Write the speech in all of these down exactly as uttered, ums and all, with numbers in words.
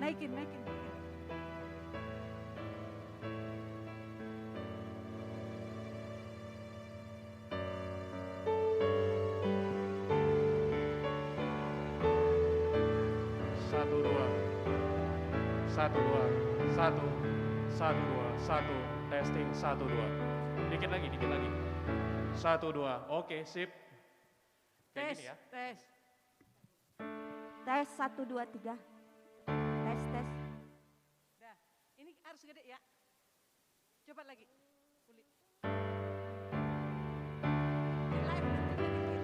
Naikin, naikin, naikin. Satu, dua. Satu, dua. Satu. Satu, dua. Satu. Testing, satu, dua. Dikit lagi, dikit lagi. Satu, dua. Oke, sip. Kayak gini ya. Tes, tes. Tes, satu, dua, tiga. Tes, tes. Dah, ini harus gede ya. Coba lagi. Uli. Di layar udah gede dikit.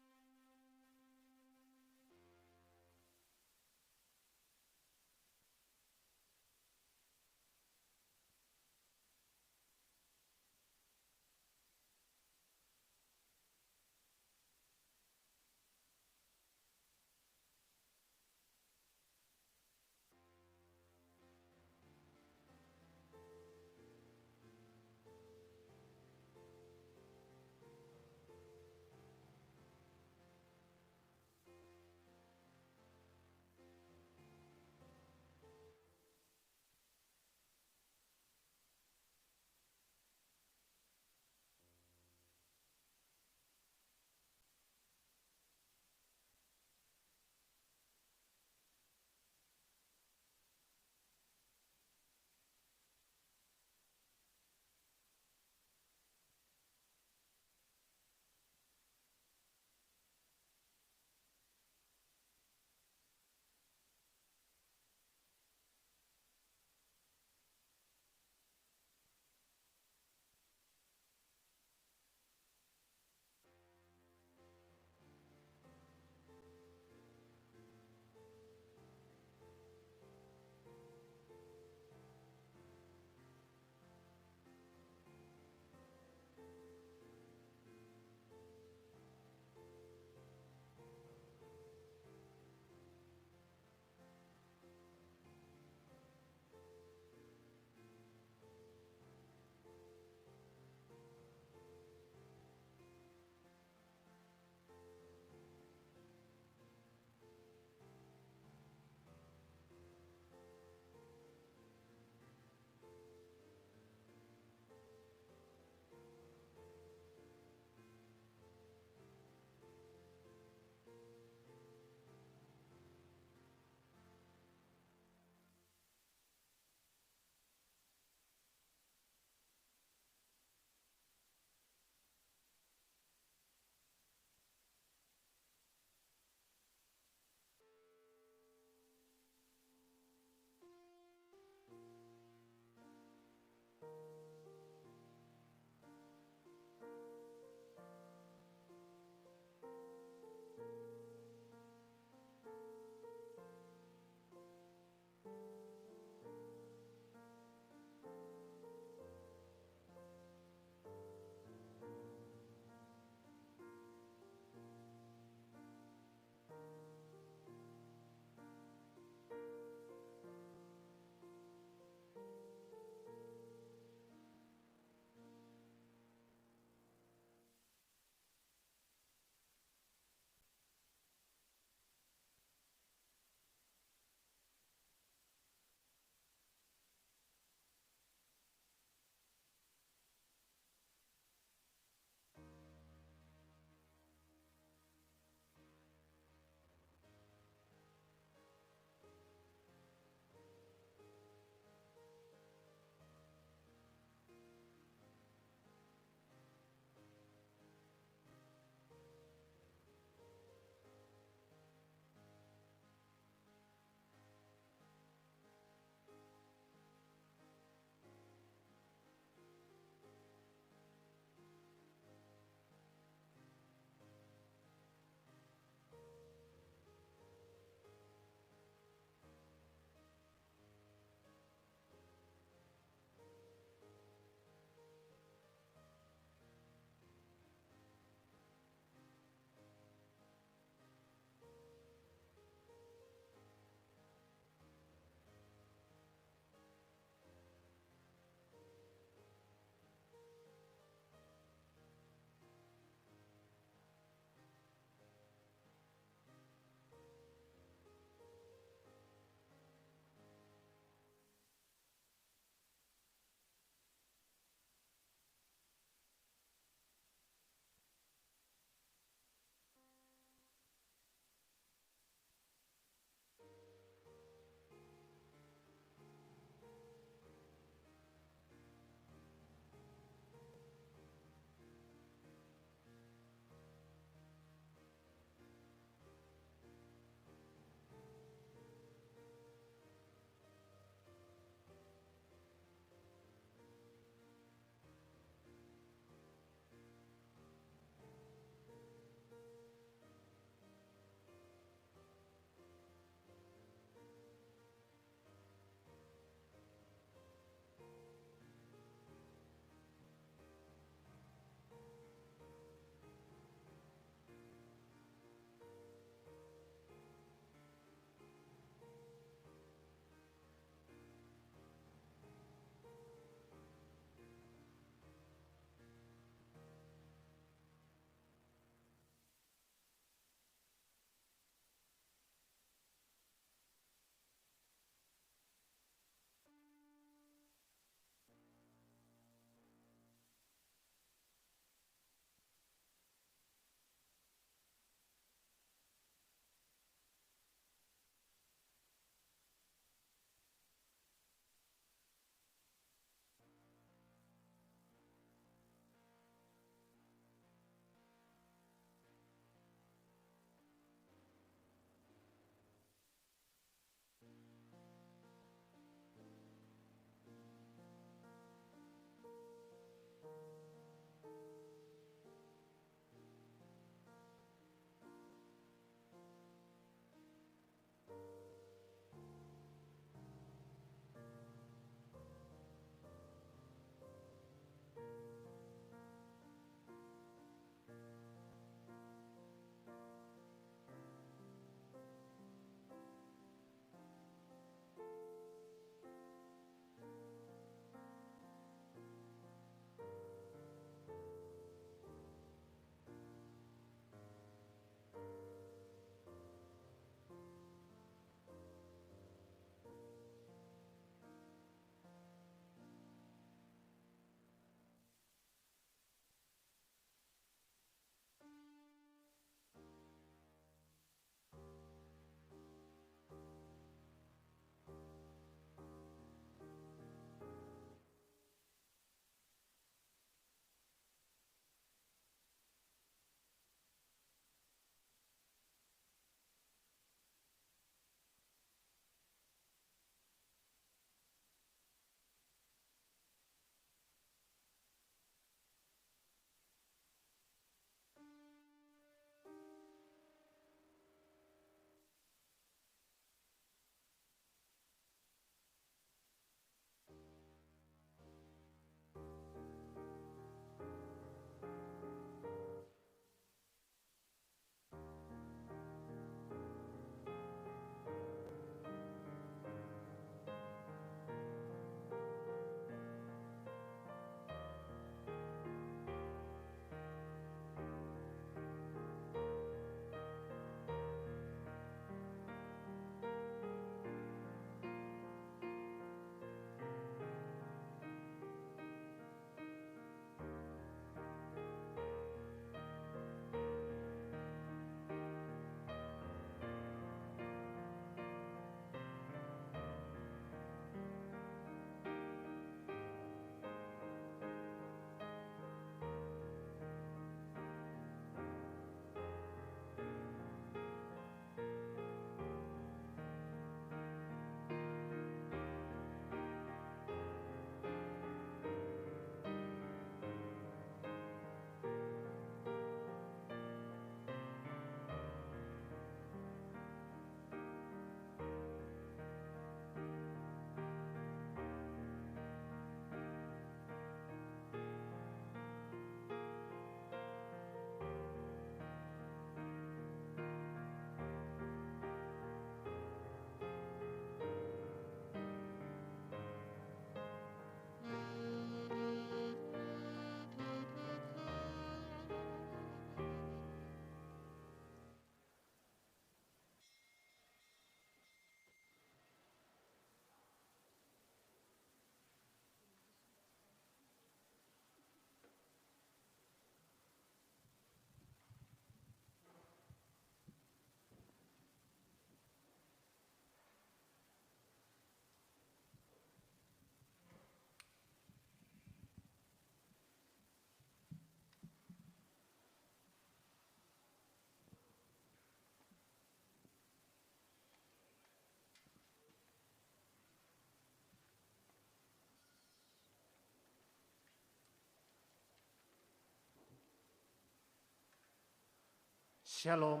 Syalom,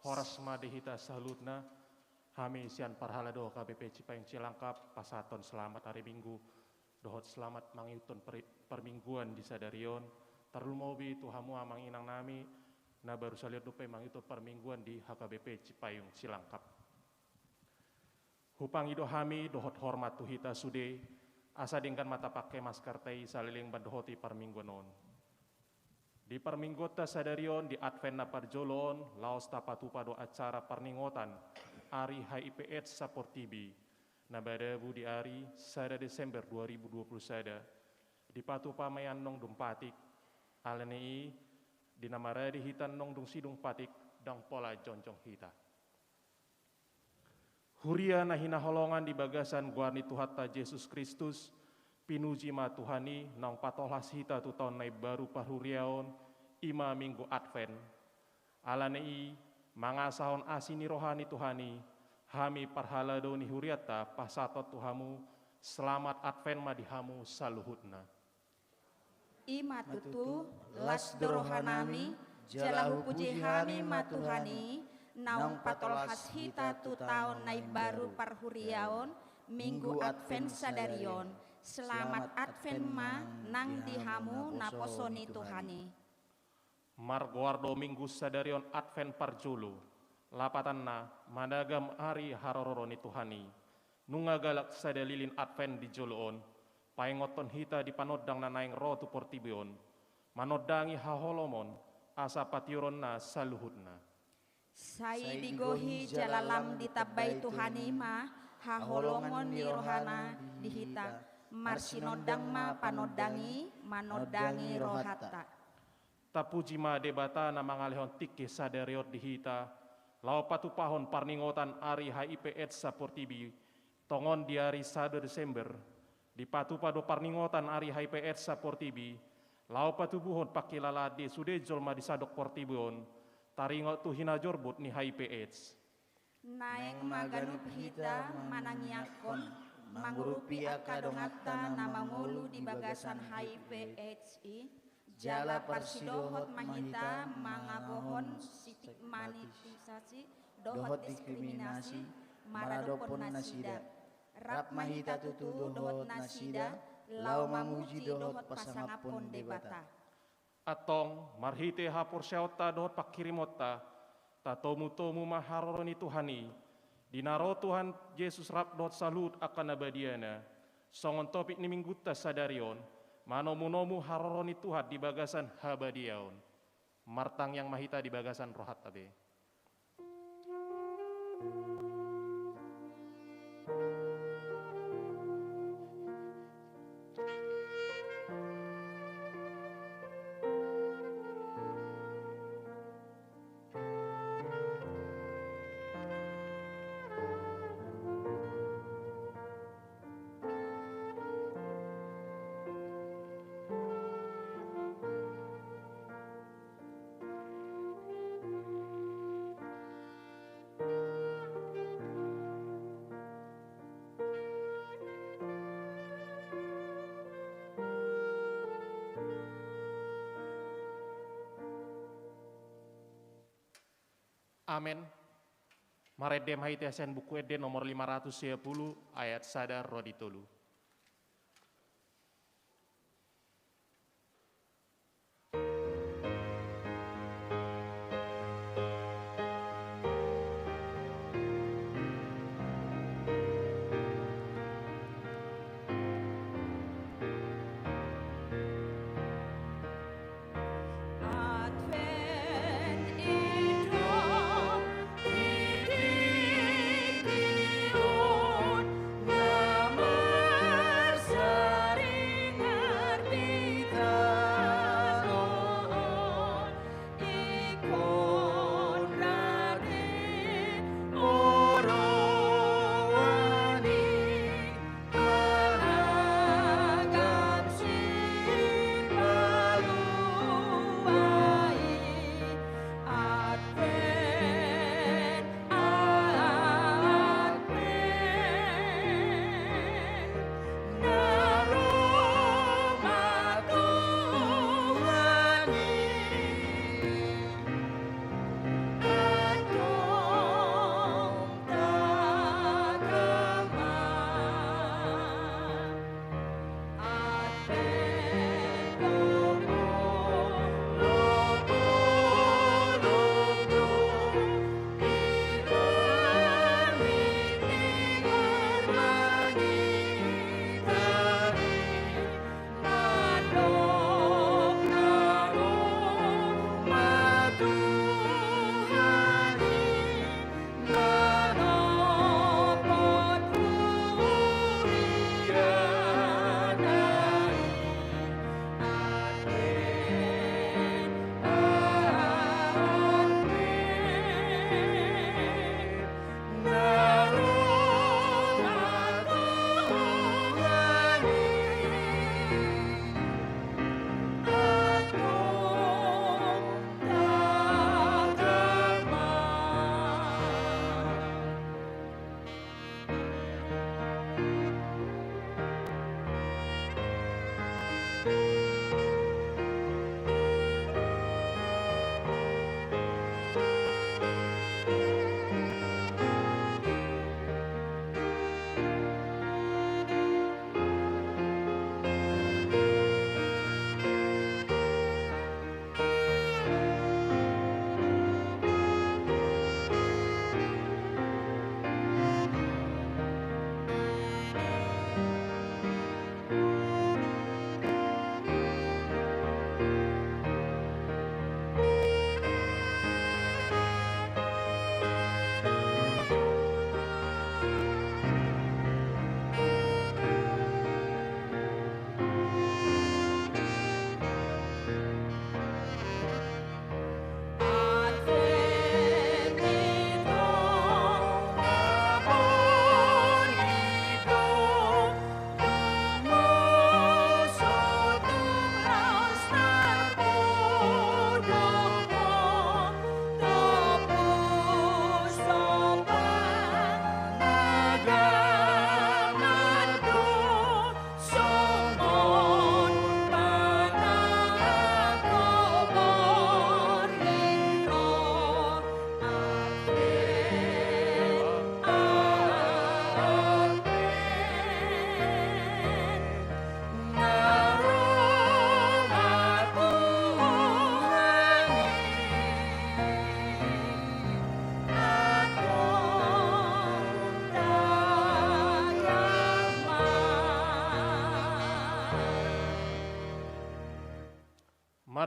horas ma di hita saluhutna. Hami sian parhalado H K B P Cipayung Cilangkap pasahathon selamat ari Minggu dohot selamat mangihuthon per-, parmingguan di sadari on. Tarlumobi tu hamu amang inang nami na baru sahali on dope mangihuthon parmingguan di H K B P Cipayung Cilangkap. Hupangido hami dohot hormat tu hita sude, asa denggan ma tapangke maskerta i saleleng mandohoti parmingguan on. Di parmingguonta sadari on di Advent na parjolo on, laos tapatupa do acara parningotan ari H I V AIDS saportibi, na madabu di ari sada Desember dua ribu dua puluh sada, dipatupa ma i annon dung patik. Alani i, di na marade hita annon dung sidung patik, ndang pola jongjong hita. Huria na hinaholongan di bagasan goar ni Tuhanta Jesus Kristus, pinuji ma Tuhan i naung patolhas hita tu taon na imbaru parhuriaon, i ma Minggu Advent. Alani i, mangasahon asi ni roha ni Tuhan i, hami parhalado ni hurianta pasahathon tu hamu, selamat Advent ma di hamu saluhutna. I ma tutu, las do rohanami, jala hupuji hami ma Tuhan i, naung patolhas hita tu taon na imbaru parhuriaon, Minggu Advent sadari on. Selamat Advent ma nang di hamu naposo ni Tuhan i. Margoar do Minggu sadari on Advent parjolo, lapatanna managam ari haroro ni Tuhan i. Nunga galak sada lilin Advent di jolo on, paingothon hita di panondang na naeng ro tu portibi on, manondangi haholomon asa patiuronna saluhutna. Sai digohi jala lam ditambai Tuhan i ma haholomon ni rohana di hita, marsinondang ma panondang i manondangi rohanta. Tapuji ma Debata na mangalehon tingki sadari on di hita, laho patupahon parningotan ari H I V AIDS saportibi, tongon di ari sada Desember, dipatupa do parningotan ari H I V AIDS saportibi, laho patubuhon pangkilalaan di sude jolma di sandok portibi on, taringot tu hinajorbut ni H I V AIDS. Naeng ma ganup hita manangiangkon, mangurupi angka donganta na mangolu di bagasan H I V AIDS i, jala parsidohot ma hita mangagohon stigmatisasi dohot diskriminasi maradophon nasida. Rap ma hita tutu dohot nasida, laho mamuji dohot pasangaphon Debata. Antong, marhite haporseaonta dohot panghirimonta, tatomutomu ma haroro ni Tuhan i, di na ro Tuhan Jesus rap dohot saluhut angka na badiana, songon topik ni Minggunta sadari on, manomunomu haroro ni Tuhan di bagasan habadiaon. Martangiang ma hita di bagasan rohanta be. Amen. Marende ma hita sian Buku Ende nomor lima ratus sia pulu, ayat sada ro di tolu.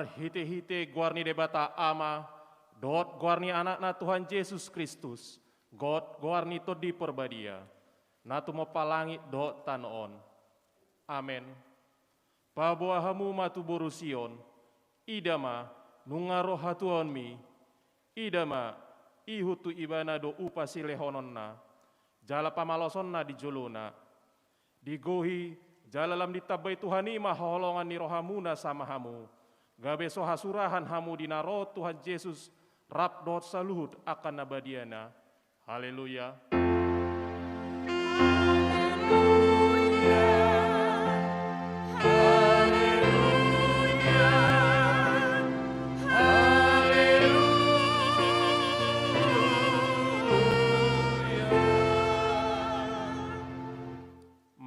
Marhitehite goar ni Debata Ama, dohot goar ni Anakna Tuhan Jesus Kristus, dohot goar ni Tondi Parbadia, na tumompa langit dohot tano on. Amen. Paboa hamu ma tu boru Sion, ida ma, nunga ro hatuaonmi, ida ma, ihut tu ibana do upa silehononna, jala pamalosonna di jolona. Digohi, jala lam ditambai Tuhan i ma haholongan ni rohamuna sama hamu, gabe so hasurahan hamu di na ro Tuhan Jesus, rap dohot saluhut angka na badiana. Haleluya.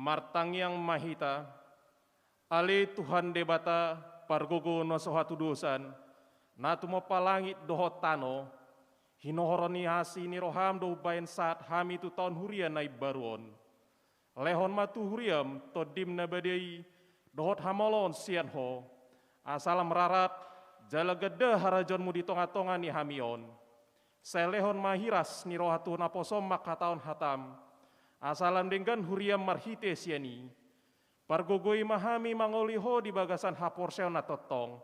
Martangiang ma hita. Ale Tuhan Debata, pargogo na so hatudosan, na tumompa langit dohot tano, hinohoron ni asi ni roham do umbahen sahat hami tu taon huria na imbaru on. Lehon ma tu huriam Tondim na badia i, dohot hamoloon sian Ho, asa lam rarat, jala ganda harajaonmu di tongatonga ni hami on. Sai lehon ma hiras ni roha tu naposom mangkatahon hatam, asa lam denggan huriam marhite sian i. Pargogoi ma hami mangoli Ho di bagasan haporseaon na tongtong,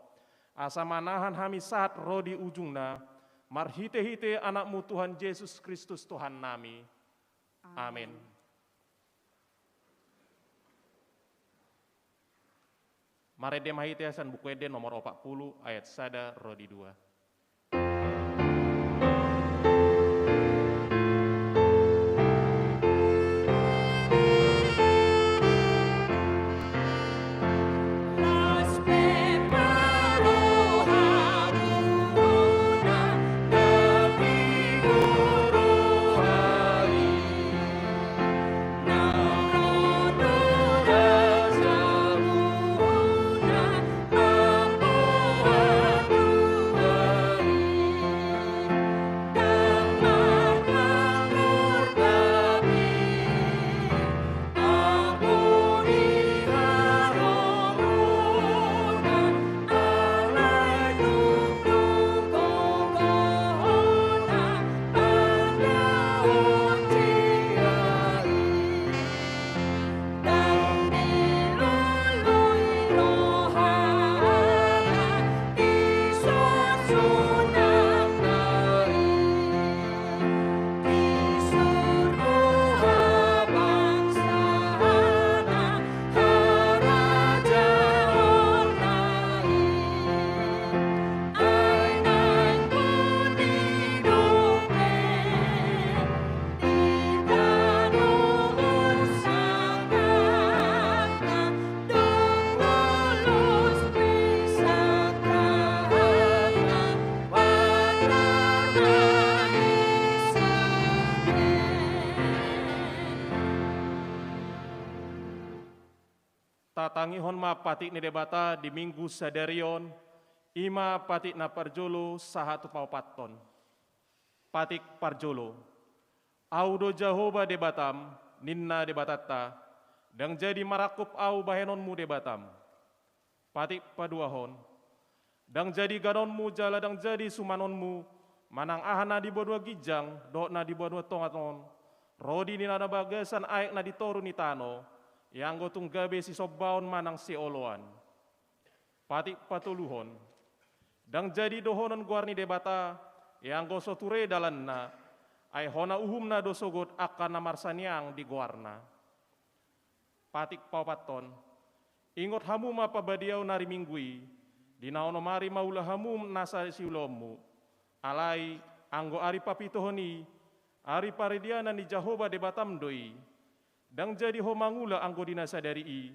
asa manahan hami sahat ro di ujungna, marhitehite Anakmu Tuhan Jesus Kristus Tuhannami. Amen. Marende ma hita sian Buku Ende nomor opat pulu ayat sada ro di dua. Tatangihon ma patik ni Debata di Minggu sadari on, i ma patik na parjolo sahat tu paopathon. Patik parjolo. Ahu do Jahowa Debatam, ninna Debatanta, ndang jadi marangkup Ahu bahenonmu Debatam. Patik paduahon. Ndang jadi ganonmu jala ndang jadi sumanonmu, manang aha na di banua ginjang dohot na di banua tonga on, rodi ni na bagasan aek na di toru ni tano, ianggo tung gabe sisombaon manang sioloan. Patik patoluhon. Ndang jadi dohonon goar ni Debata, ianggo so ture dalanna, ai hona uhumna do sogot angka na marsaniang di goarna. Patik paopathon. Ingot hamu ma parbadiaon ari Minggu i, di na onom ari maula hamu nasa siulaonmu. Alai, anggo ari papituhon i, ari paridean ni Jahowa Debatam do i. Ndang jadi ho mangula anggo di na sadari i,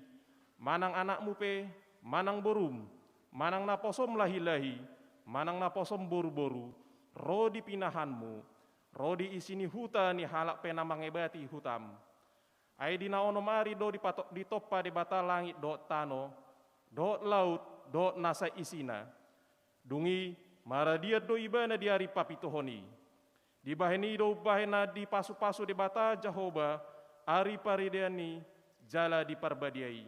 manang anakmu pe, manang borum, manang naposom lahilahi, manang naposom boruboru, ro di pinahanmu, ro di isi ni huta ni halak pe na mangebati hutam. Ai di na onom ari do dipato-, ditompa Debata langit dohot tano, dohot laut, dohot nasa isina. Dung i, maradian do ibana di ari papituhon i. Dibahen i do umbahen na dipasupasu Debata Jahowa ari paridean i jala di parbadia i.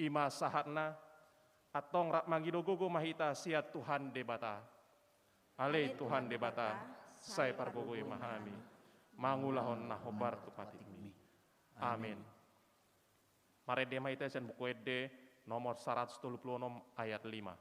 I ma sahatna, Antong rap mangido gogo ma hita sian Tuhan Debata. Ale Tuhan Debata, sai pargogoi ma hami mangulahon na hombar tu patikMi. Amen. Marende ma hita sian Buku Ende nomor saratus tolu pulu onom ayat lima.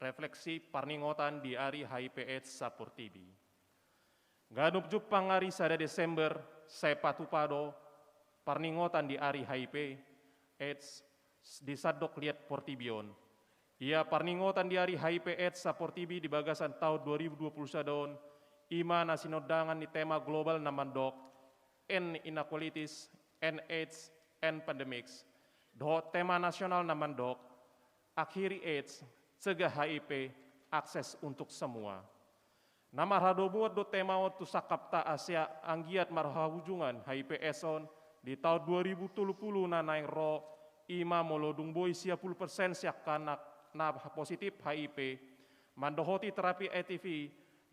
Refleksi parningotan di ari H I V AIDS saportibi. Ganup jumpang ari sada Desember, sai patupa do parningotan di ari H I V AIDS di sandok liat portibi on. Ia parningotan di ari H I V AIDS saportibi di bagasan taon dua ribu dua pulu sada on, i ma na sinondangan ni tema global na mandok End Inequalities, End AIDS, End Pandemics, dohot tema nasional na mandok Akhiri AIDS, Cegah H I V, Akses untuk Semua. Na marhadomuan do tema on tu sangkapta asa anggiat marhaujungan H I V AIDS on di taon dua ribu tolu pulu na naeng ro, i ma molo dung boi sia pulu persen sian angka na, na positif H I V mandohoti terapi A R V,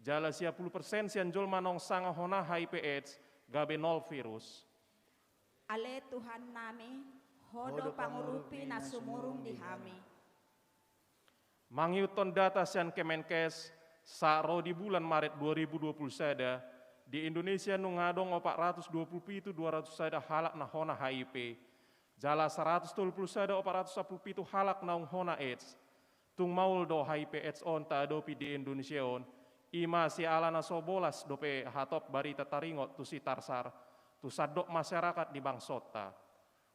jala sia pulu persen sian jolma naung sanga hona H I V AIDS gabe nol virus. Ale Tuhannami, Ho do pangurupi na sumurung di hami. Mangihuthon data sian Kemenkes, sahat ro di bulan Maret dua ribu dua pulu sada, di Indonesia nunga adong opat ratus dua pulu pitu dua ratus sada halak na hona H I V, jala saratus tolu pulu sada opat ratus sampulu pitu halak naung hona AIDS. Tung maol do H I V AIDS on taadopi di Indonesia on, i ma siala na so bolas dope hatop barita taringot tu si Tarsar, tu sandok masyarakat di bangsonta.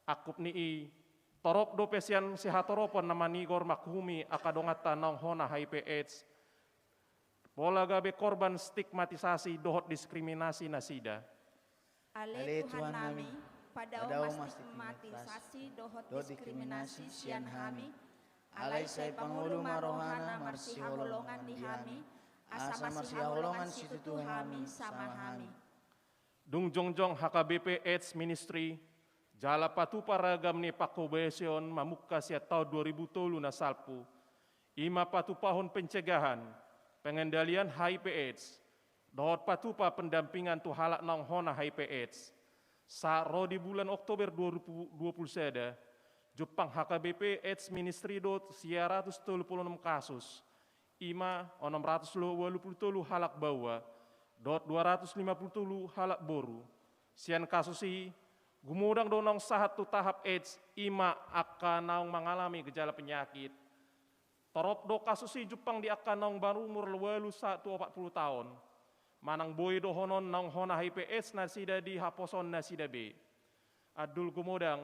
Angkup ni i, torop dope sian sihatoropon na manigor manguhumi angka donganta naung hona H I V AIDS, pola gabe korban stigmatisasi dohot diskriminasi nasida. Ale Tuhannami, padao ma stigmatisasi dohot diskriminasi sian hami, alai sai pangolu ma rohana marsihaholongan di hami, asa marsihaholongan situtu hami sama hami. Dung jongjong H K B P AIDS Ministry, jala patupa ragam ni pangkobasion mamungka sian taon dua ribu tolu na salpu, i ma patupahon pencegahan, pengendalian H I V AIDS, dohot patupa pendampingan tu halak naung hona H I V AIDS. Sahat ro di bulan Oktober dua ribu dua pulu sada, jumpang H K B P AIDS Ministry do sia ratus tolu pulu onom kasus, i ma onom ratus ualu pulu tolu halak baoa, dohot dua ratus lima pulu tolu halak boru. Sian kasus i, gumodang do naung sahat tu tahap AIDS, i ma angka naung mangalami gejala penyakit. Torop do kasus i jumpang di angka naung marumur ualu sahat tu opat pulu taon. Manang boi dohonon naung hona H I V AIDS nasida di haposoon nasida be. Andul gumodang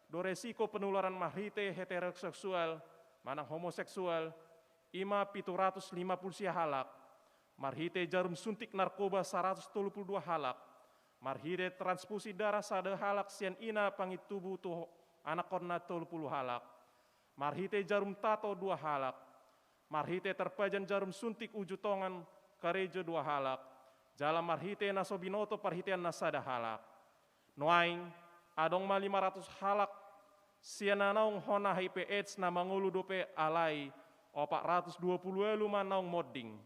do resiko penularan marhite heteroseksual manang homoseksual, i ma pitu ratus lima pulu sia halak, marhite jarum suntik narkoba saratus tolu pulu dua halak, marhite transfusi darah sada halak sian ina pangintubu tu anakkonna tolu pulu halak, marhite jarum tato dua halak, marhite tarpajan jarum suntik uju tongan karejo dua halak, jala marhite na so binoto parhiteanna sada halak. Nuaeng, adong ma lima ratus halak sian na naung hona H I V AIDS na mangolu dope, alai opat ratus dua pulu ualu ma naung monding.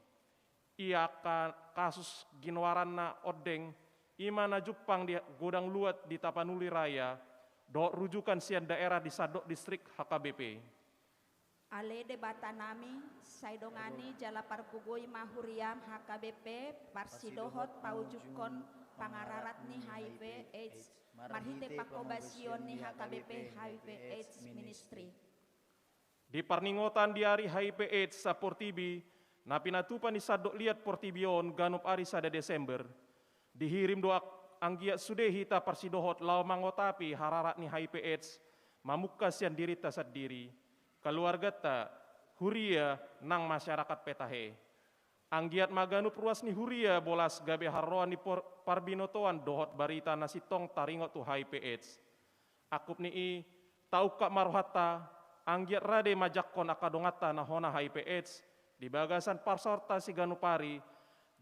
Ia angka kasus ginoaranna ondeng, i ma na jumpang di Godang Luat di Tapanuli Raya, dohot rujukan sian daerah di sandok distrik H K B P. Ale Debata nami, sai dongani jala pargogoi ma huriam H K B P parsidohot paujunghon pangararat ni H I V AIDS marhite pangkobasion ni H K B P H I V AIDS Ministry. Di parningotan di ari H I V AIDS saportibi, na pinatupa ni sandok liat portibi on ganup ari sada Desember, dihirim do ak-, anggiat sude hita parsidohot laho mangotapi hararat ni H I V AIDS, mamungka sian dirinta sandiri, kaluarganta, huria, nang masyarakat pe tahe. Anggiat ma ganup ruas ni huria bolas gabe haroroan ni por-, parbinotoan dohot barita na sintong taringot tu H I V AIDS. Angkup ni i, taungkap ma rohanta, anggiat rade manjangkon angka donganta na hona H I V AIDS, di bagasan parsaorta siganup ari,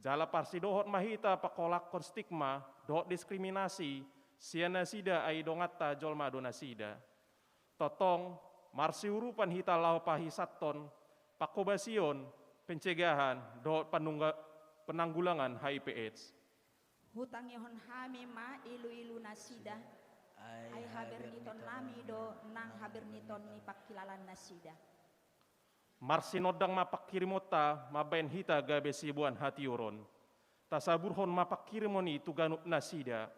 jala parsidohot ma hita pangkolakhon stigma dohot diskriminasi sian nasida, ai donganta jolma do nasida. Tongtong, marsiurupan hita laho pahisathon pangkobasion, pencegahan, dohot panungga-, penanggulangan H I V AIDS. Hutangihon hami ma iluilu nasida, ai haberniton nami do nang haberniton ni pangkilalaan nasida. Marsinondang ma pangkirimonta mambahen hita gabe siboan hatiuron. Tasaburhon ma pangkirimon i tu ganup nasida,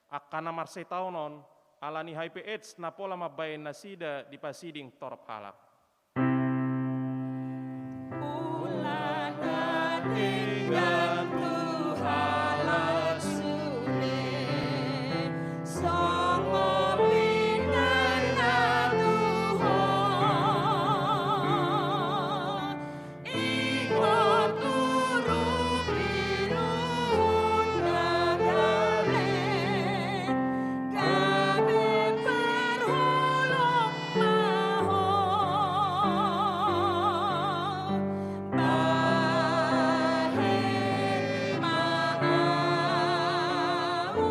angka na marsitaonon ala ni H I V AIDS na pola mambahen nasida dipasiding torop halak. Ula na denggan tu halak sude, songon pinangan na tu ho. Ingot urupi ruhut na gale, gabe parholong ma ho. Bahen ma ahu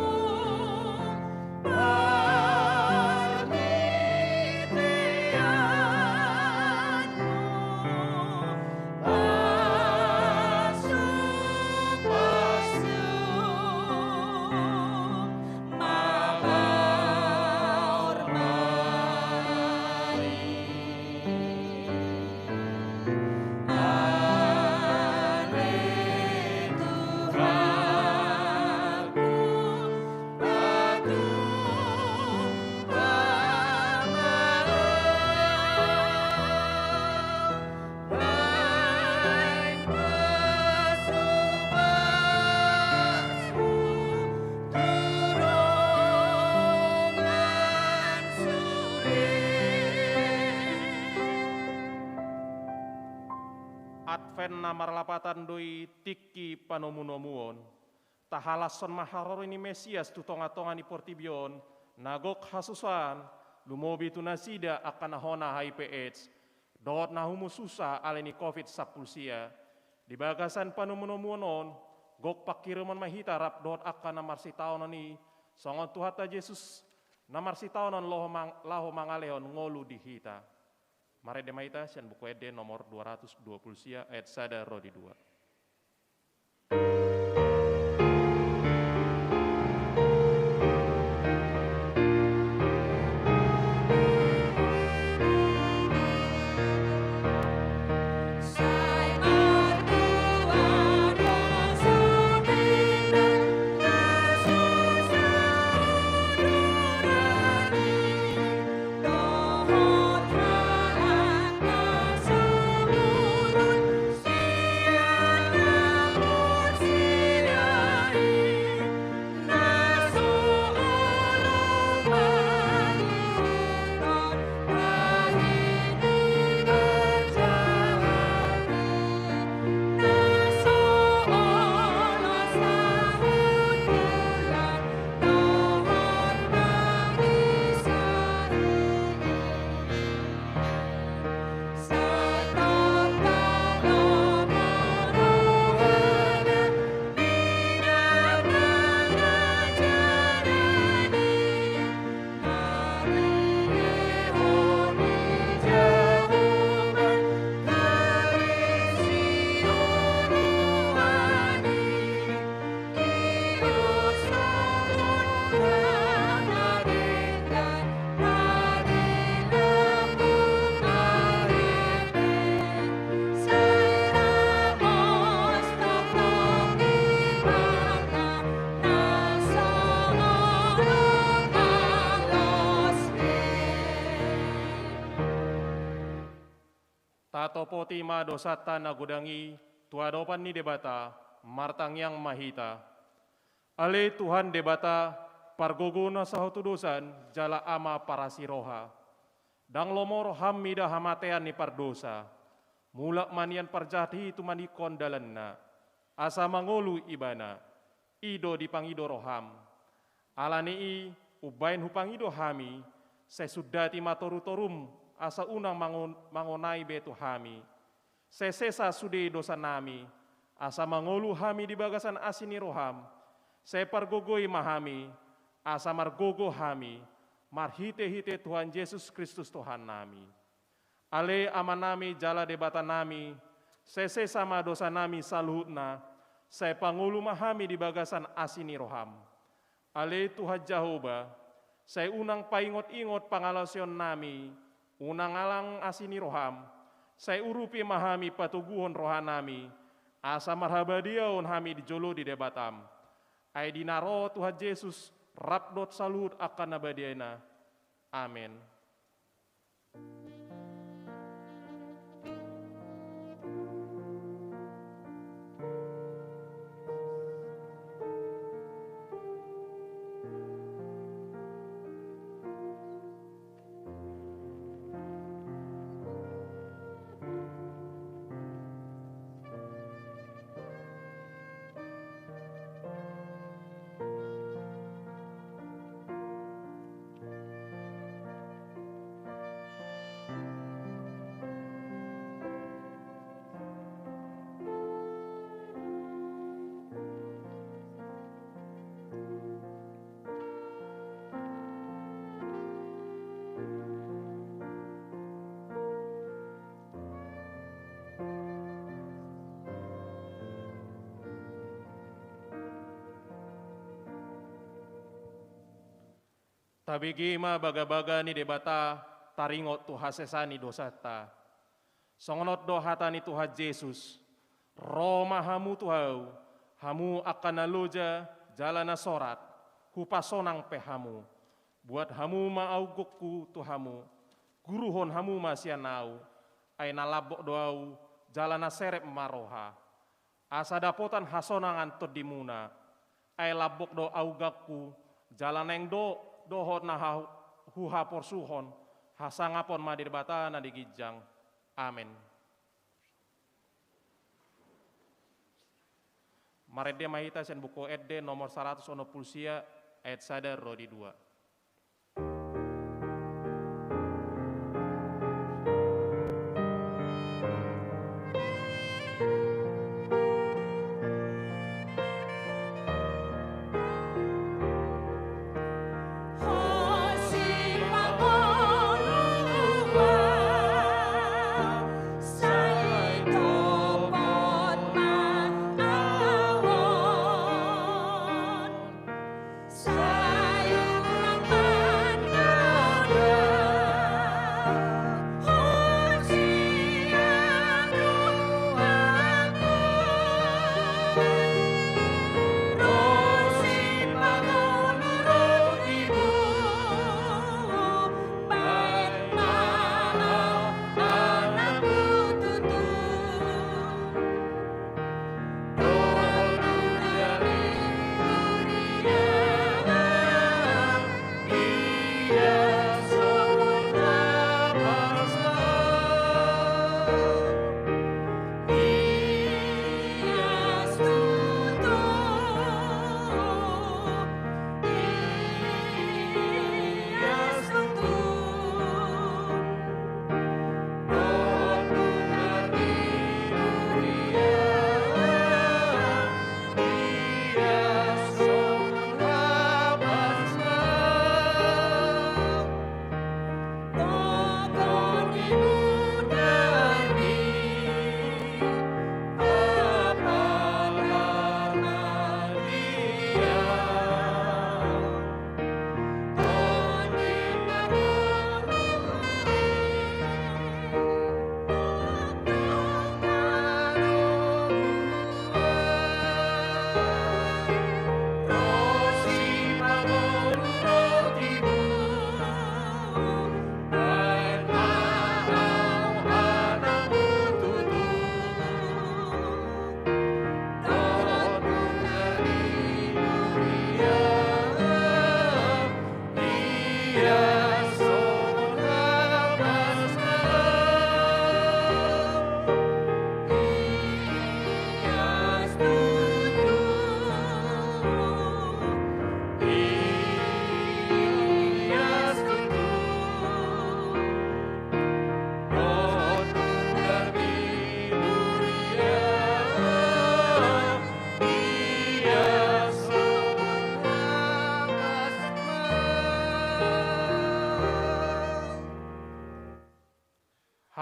Advent na marlapatan do i tingki panomunomuon. Tahalashon ma haroro ni Mesias tu tongatonga ni portibi on, na gok hasusaan, lumobi tu nasida angka na hona H I V AIDS, dohot na humus susa alani Covid sampulu sia. Di bagasan panomunomuon on, gok pangkirimon ma hita rap dohot angka na marsitaonon i, songon Tuhanta Jesus na marsitaonon laho mang-, laho mangalehon ngolu di hita. Marende ma hita sian Buku Ende nomor dua ratus dua pulu sia, ayat sada ro di dua. Topoti ma dosanta na godang i tu adopan ni Debata, martangiang ma hita. Ale Tuhan Debata, pargogo na sahutudosan jala Ama parasi roha. Ndang lomo roham mida hamatean ni pardosa. Mulak ma nian parjahat i tumaningkon dalanna, asa mangolu ibana. I do dipangido roham. Ala ni i, umbaen hupangido hami, sai sundati ma torutorum, asa unang mango-, mangonai be tu hami. Sai sesa sude dosanami, asa mangolu hami di bagasan asi ni roham. Sai pargogoi ma hami, asa margogo hami, marhitehite Tuhan Jesus Kristus Tuhannami. Ale Amanami jala Debatanami, sai sesa ma dosanami saluhutna, sai pangolu ma hami di bagasan asi ni roham. Ale Tuhan Jahowa, sai unang paingotingot pangalaosionnami, unang alang asi ni roham, sai urupi ma hami patoguhon rohanami, asa marhabadiaon hami di jolo di Debatam. Ai di na ro Tuhan Jesus, rap dohot saluhut angka na badiana. Amen. Tabege ma bagabaga ni Debata taringot tu hasesaan ni dosanta. Songon on do hata ni Tuhan Jesus, ro ma hamu tu Ahu, hamu angka na loja jala na sorat, hupasonang pe hamu. Buat hamu ma ahu gokku tu hamu, guruhon hamu ma sian Ahu, ai na lambok do Ahu, jala na serep ma roha. Asa dapotan hasonangan tondimuna, ai lambok do augangku, jala naeng do dohot na ha-, huhaporsuhon, hasangapon ma di Debata na di ginjang. Amen. Marende ma hita sian Buku Ende nomor saratus onom pulu sia, ayat sada ro di dua.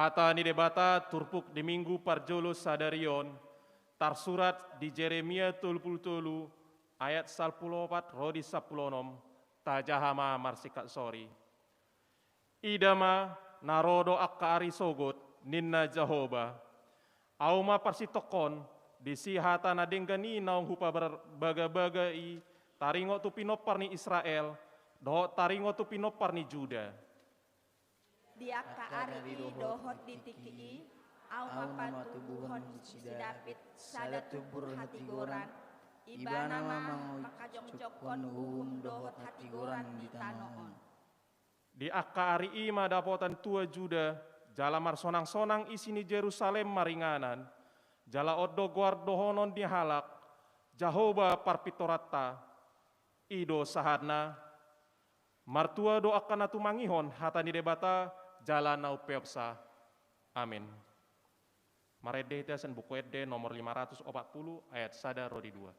Hata ni Debata turpuk di minggu parjolo sadari on, tarsurat di Jeremia tolu pulu tolu ayat sampulu opat ro di sampulu onom, tajaha ma marsingkat sori. Ida ma, na ro do angka ari sogot, ninna Jahowa. Ahu ma parsintongkon, disi hata na denggan i naung hupabagabaga i, taringot tu pinompar ni Israel, dohot taringot tu pinompar ni Juda. Di angka ari i dohot di tingki i, ahu ma patubuhon si Daud sada tumbur hatigoran, ibana ma mangkajongjonghon uhum dohot hatigoran di tano on. Di angka ari i ma dapotan tua Juda, jala marsonangsonang isi ni Jerusalem maringanan, jala on do goar dohonon ni halak, Jahowa parpintoranta. I do sahatna. Martua do angka na tumangihon hata ni Debata jala na umpeopsa. Amin. Marende hita sian Buku Ende nomor lima ratus opat pulu ayat sada ro di dua.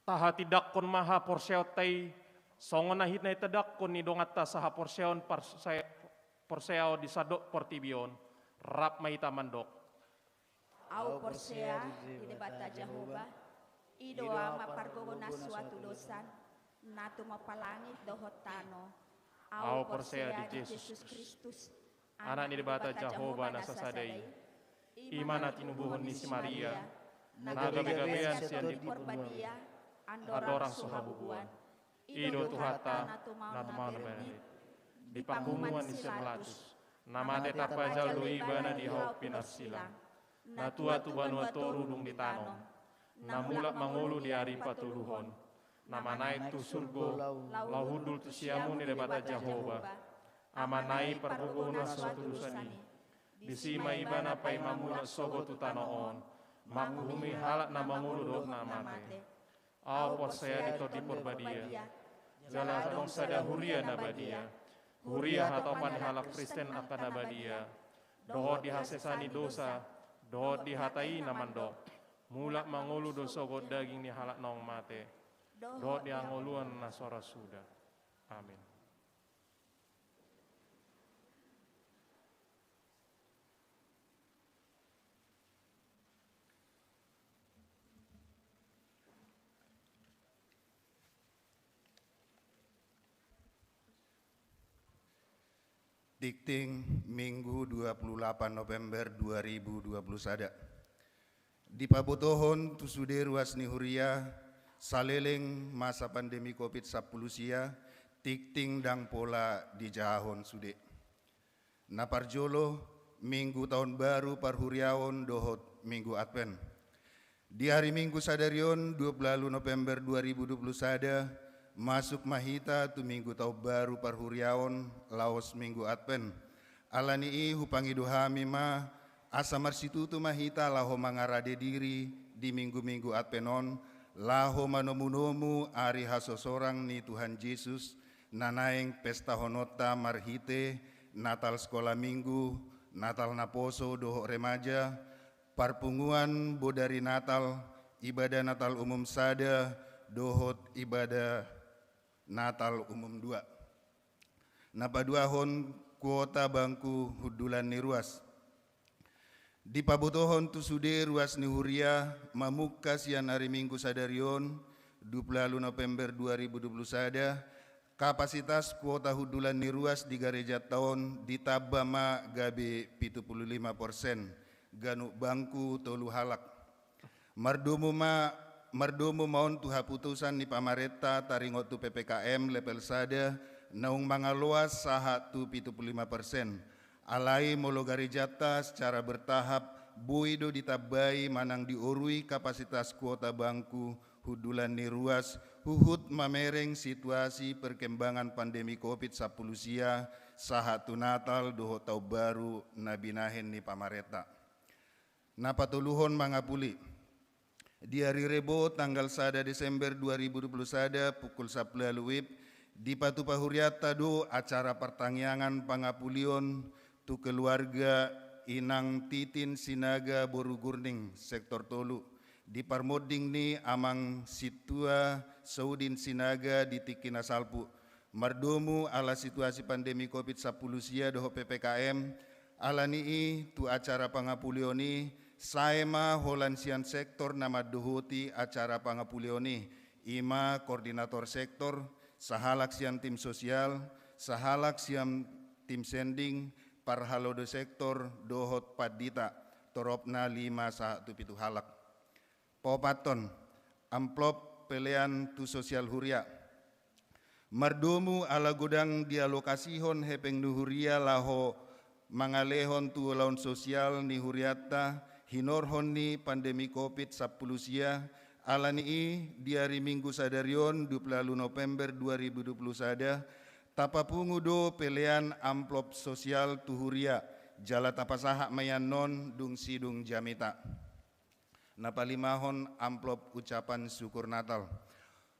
Tahatindangkon ma haporseaonta i, songon na hinahatindangkon ni donganta sahaporseaon parse-, porseaon di sandok portibi on, rap ma hita mandok. Ahu porsea di Debata Jahowa, i do ama pargogo na suatu dosan, na tumompa langit dohot tano. Ahu porsea di Jesus Kristus, Anak ni Debata Jahowa na sasada i. I ma na tinubuhon ni si Maria, na gabegabean sian Tondi Porbadia, andorang so habubuan. I do Tuhanta, na tumaon na berdit. Di panguhuman ni si Pilatus, na mate tarpajal do ibana di hau pinarsilang. Na tua tu banua toru dung ditanom. Na mulak mangolu di ari patoluhon. Na manaek tu surgo, laho hundul tu siamun ni Debata Jahowa. Amana i pargogohon na suatu dosan i. Disi ma ibana paima mulak sogot tu tano on, manguhumi halak na mangolu dohot na mate. Ahu porsea di Tondi Porbadia, jala adong sada huria na badia, huria hatopan ni halak Kristen angka na badia, dohot di hasesaan ni dosa, dohot di hata i na mandok, mulak mangolu do sogot daging ni halak naung mate, dohot di hangoluan na so ra suda. Amin. Tingting, Minggu, dua puluh delapan November dua ribu dua puluh sada. Dipabotohon tu sude ruas ni huria, saleleng masa pandemi covid sampulu sia, tingting ndang pola dijahahon sude. Na parjolo, Minggu Taon Baru Parhuriaon dohot Minggu Advent. Di ari Minggu sadari on, dua puluh ualu November dua ribu dua puluh sada, masuk ma hita tu Minggu Taon Baru Parhuriaon, laos Minggu Advent. Ala ni i hupangido hami ma, asa marsitutu ma hita laho mangarade diri di minggu-minggu Advent on, laho manomunomu ari hasosorang ni Tuhan Jesus, na naeng pestahononta marhite Natal Sekolah Minggu, Natal Naposo dohot remaja, parpunguan bodari Natal, ibadah Natal Umum sada, dohot ibadah Natal Umum dua. Na paduahon, kuota bangku hundulan ni ruas. Dipabotohon tu sude ruas ni huria, mamungka sian ari Minggu sadari on, dua puluh ualu November dua ribu dua puluh sada, Kapasitas kuota hundulan ni ruas di garejanta on ditamba ma gabe pitu pulu lima persen, ganup bangku tolu halak. Mardomu ma, mardomu ma on tu haputusan ni pamarenta taringot tu P P K M level sada naung mangaloas sahat tu pitu pulu lima persen. Alai molo garejanta secara bertahap boi do ditambai manang diorui kapasitas kuota bangku hundulan ni ruas huhut mamereng situasi perkembangan pandemi Covid sampulu sia sahat tu Natal dohot Taon Baru na binahen ni pamarenta. Na patoluhon mangapuli. Di ari Rebo tanggal sada Desember dua ribu dua puluh sada pukul sampulu ualu WIB dipatupa hurianta do acara partangiangan pangapulion tu keluarga Inang Titin Sinaga boru Gurning sektor tolu, di parmonding ni Amang Sintua Saudin Sinaga di tingki na salpu. Mardomu ala situasi pandemi Covid sampulu sia dohot P P K M, ala ni i tu acara pangapulion i, sae ma holan sian sektor na mandohoti acara pangapulion i, i ma koordinator sektor, sahalak sian tim sosial, sahalak sian tim sending, parhalado sektor, dohot pandita, toropna lima sahat tu pitu halak. Paopathon, amplop pelean tu sosial huria. Mardomu ala godang dialokasihon hepeng ni huria laho mangalehon tu ulaon sosial ni hurianta hinorhon ni pandemi Covid sampulu sia, ala ni i di ari Minggu sadari on dua pulu ualu November dua ribu dua puluh sada, tapapungu do pelean amplop sosial tu huria, jala tapasahat ma i annon dung sidung jamita. Na palimahon amplop ucapan syukur Natal.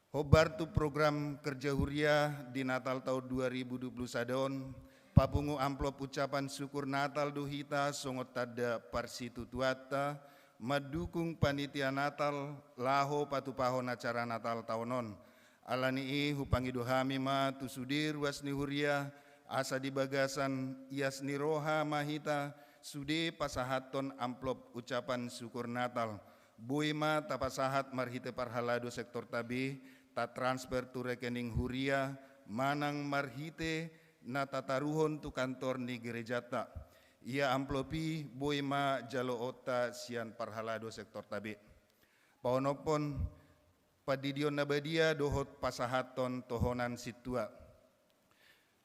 Hombar tu program kerja huria di Natal taon dua ribu dua puluh sada on, papungu amplop ucapan syukur Natal do hita songon tanda parsitutuanta mandukung panitia Natal laho patupahon acara Natal taon on. Ala ni i hupangido hami ma tu sude ruas ni huria, asa di bagasan ias ni roha ma hita sude pasahathon amplop ucapan syukur Natal. Boi ma tapasahat marhite parhalado sektorta be, tatransfer tu rekening huria, manang marhite na tataruhon tu kantor ni gerejanta. Ia amplop i boi ma jaloonta sian parhalado sektorta be. Paonomhon, pandidion na badia dohot pasahathon tohonan sintua.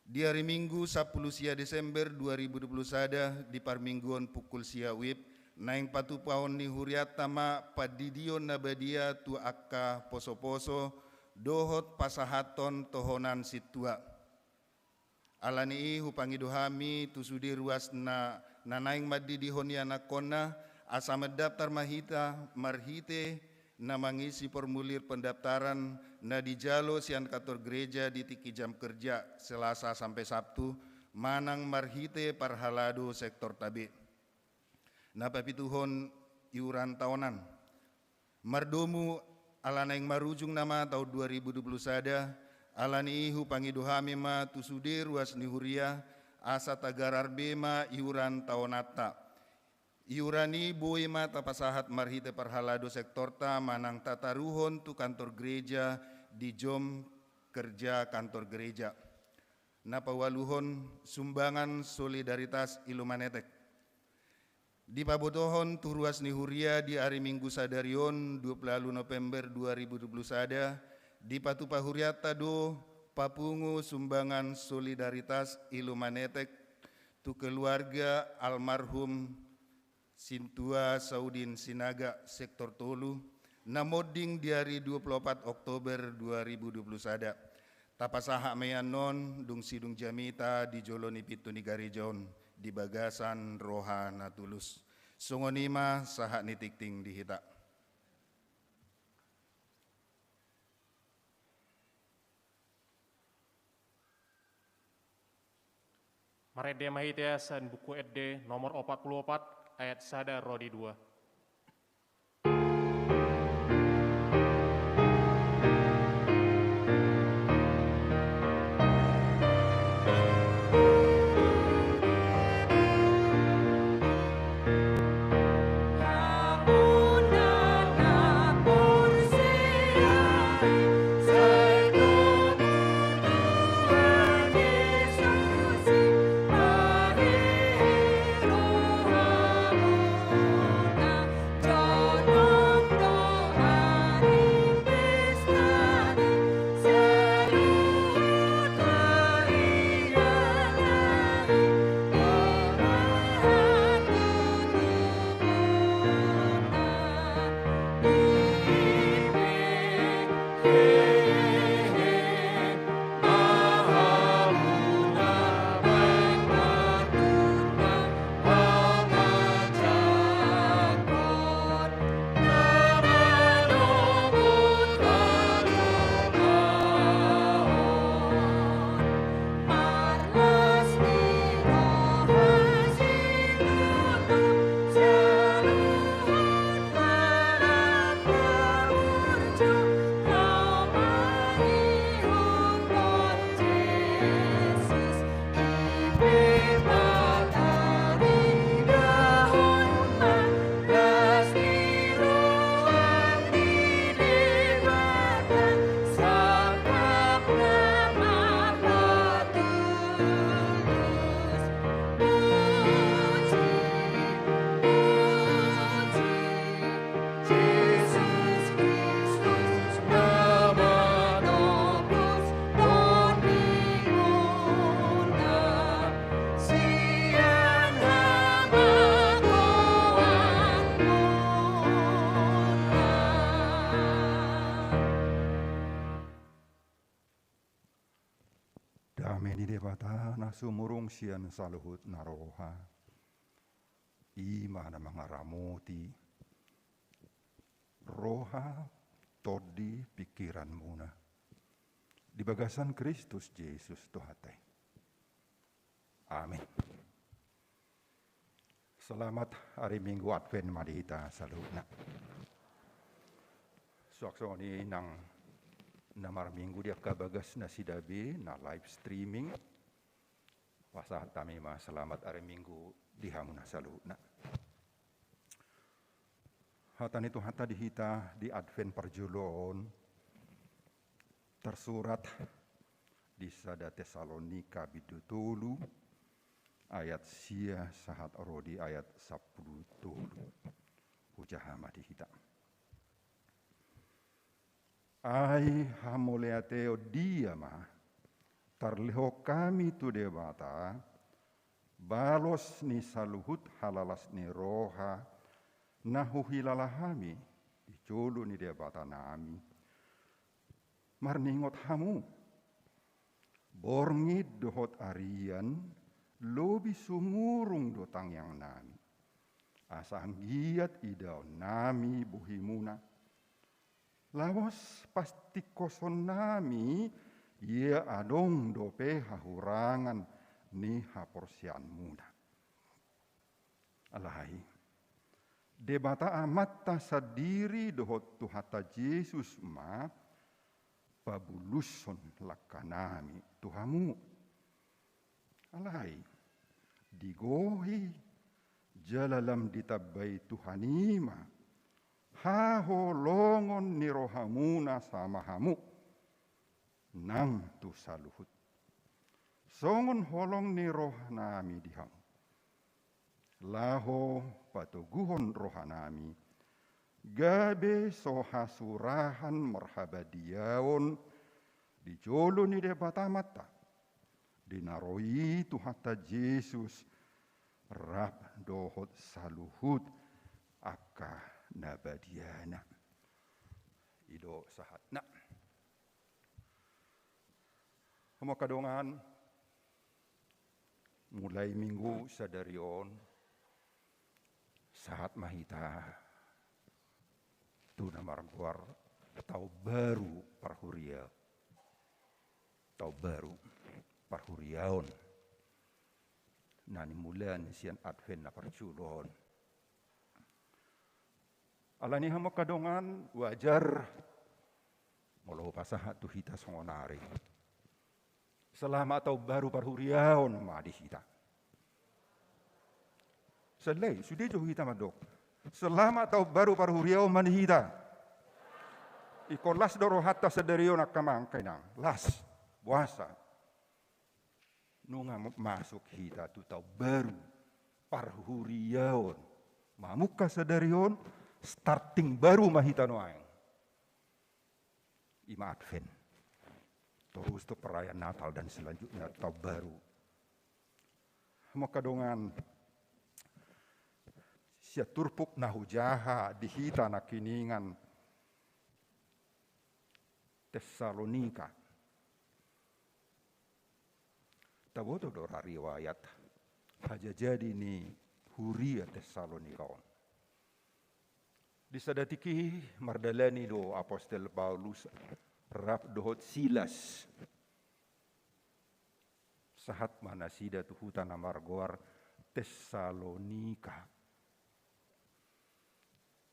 Di ari Minggu sampulu sia Desember dua ribu dua puluh sada di parmingguon pukul sia WIB, naeng patupahon ni hurianta ma pandidion na badia tu angka posoposo dohot pasahathon tohonan sintua. Ala ni i hupangido hami tu sude ruas na, na naeng mandidihon ianakhonna, asa mandaptar ma hita marhite na mangisi formulir pendaftaran na dijalo sian kantor gereja di tingki jam kerja Selasa sampe Sabtu, manang marhite parhalado sektorta be. Na papituhon, iuran taonan. Mardomu ala naeng marujung nama taon dua ribu dua puluh sada, ala ni i hupangido hami ma tu sude ruas ni huria, asa tagarar be ma iuran taonanta. Iuran i boi ma tapasahat marhite parhalado sektorta manang tataruhon tu kantor gereja di jom kerja kantor gereja. Na paualuhon, sumbangan solidaritas Illumanetek. Dipabotohon tu ruas ni huria di ari Minggu sadari on, dua pulu ualu November dua ribu dua pulu sada, dipatupa hurianta do papungu sumbangan solidaritas Illumanetek tu keluarga almarhum Sintua Saudin Sinaga, sektor tolu, na monding di ari dua pulu opat Oktober dua ribu dua pulu sada. Tapasahat ma i annon dung sidung jamita di jolo ni pintu ni gareja on di bagasan roha na tulus. Songon i ma sahat ni tingting di hita. Marende ma hita sian Buku Ende nomor opat pulu opat, ayat sada ro di dua. Ni Debata na sumurung sian saluhut na roha, i ma na mangaramoti roha, tondi, pingkiranmuna di bagasan Kristus Jesus Tuhanta i. Amin. Selamat ari Minggu Advent ma di hita saluhutna. Suang songon i nang na marminggu di angka bagas nasida be na live streaming, pasahat hami ma selamat ari Minggu di hamuna saluhutna. Hata ni Tuhanta di hita di Advent parjolo on tarsurat di sada Tesalonika bindu tolu ayat sia sahat ro di ayat sampulu tolu. Hujaha ma di hita. Ai hamauliateon dia ma tarlehon hami tu Debata, balos ni saluhut halalas ni roha na huhilala hami di jolo ni Debatanami, marningot hamu. Borngin dohot arian lobi sumurung do tangiangnami, asa anggiat idaonnami bohimuna, laos pastingkosonnami ia adong dope hahurangan ni haporseaonmuna. Alai Debata Amanta sandiri dohot Tuhanta Jesus ma pabulushon langkanami tu hamu. Alai digohi jala lam ditambai Tuhan i ma haholongon ni rohamuna sama hamu nang tu saluhut, songon holong ni rohanami di hamu, laho patoguhon rohanami gabe so hasurahan marhabadiaon di jolo ni Debata Amanta, di na ro i Tuhanta Jesus rap dohot saluhut angka na badiana. I do sahatna. Hamu angka dongan, mulai Minggu sadari on, sahat ma hita tu na margoar Taon Baru Parhuria, Taon Baru Parhuriaon, na nimulaan sian Advent na parjolo on. Alani i hamu angka dongan, wajar molo hupasahat tu hita songon ari, Selamat Taon Baru Parhuriaon ma di hita. Selain sude jo hita mandok, Selamat Taon Baru Parhuriaon ma di hita. Ingkon las do rohanta sadari on angka amang inang, las, boasa? Nunga masuk hita tu Taon Baru Parhuriaon, mamungka sadari on, starting baru ma hita nuaeng. I ma Advent. Torus tu perayaan Natal dan selanjutnya Taon Baru. Hamu angka dongan, sian turpuk na hujaha di hita nangkiningan, Tesalonika. Taboto do ra riwayat hajajadi ni huria Tesalonika on. Di sada tingki mardalani do Apostel Paulus rap dohot Silas, sahat ma nasida tu huta na margoar Tesalonika.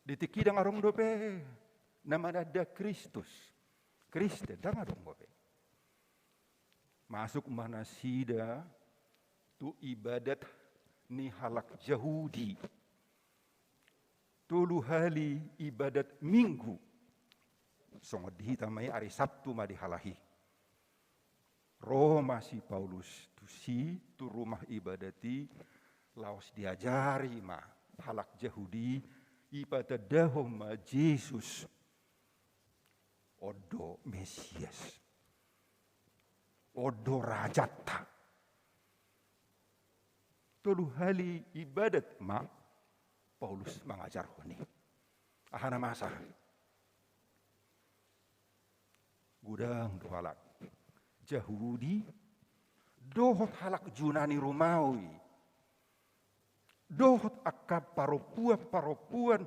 Di tingki i ndang adong dope na mananda Kristus, Kristen, ndang adong dope. Masuk ma nasida tu ibadat ni halak Jahudi. Tolu hali ibadat Minggu. Songon di hita ma i, ari Sabtu ma dihalahi. Ro ma si Paulus tusi tu rumah ibadat i, laos diajari ma halak Jahudi, ipatandahon ma Jesus. On do Mesias. On do rajanta. Tolu hali ibadat ma Paulus mangajarhon i. Aha na masa? Godang do halak Jahudi dohot halak Junani Romawi, dohot angka parompuan-parompuan,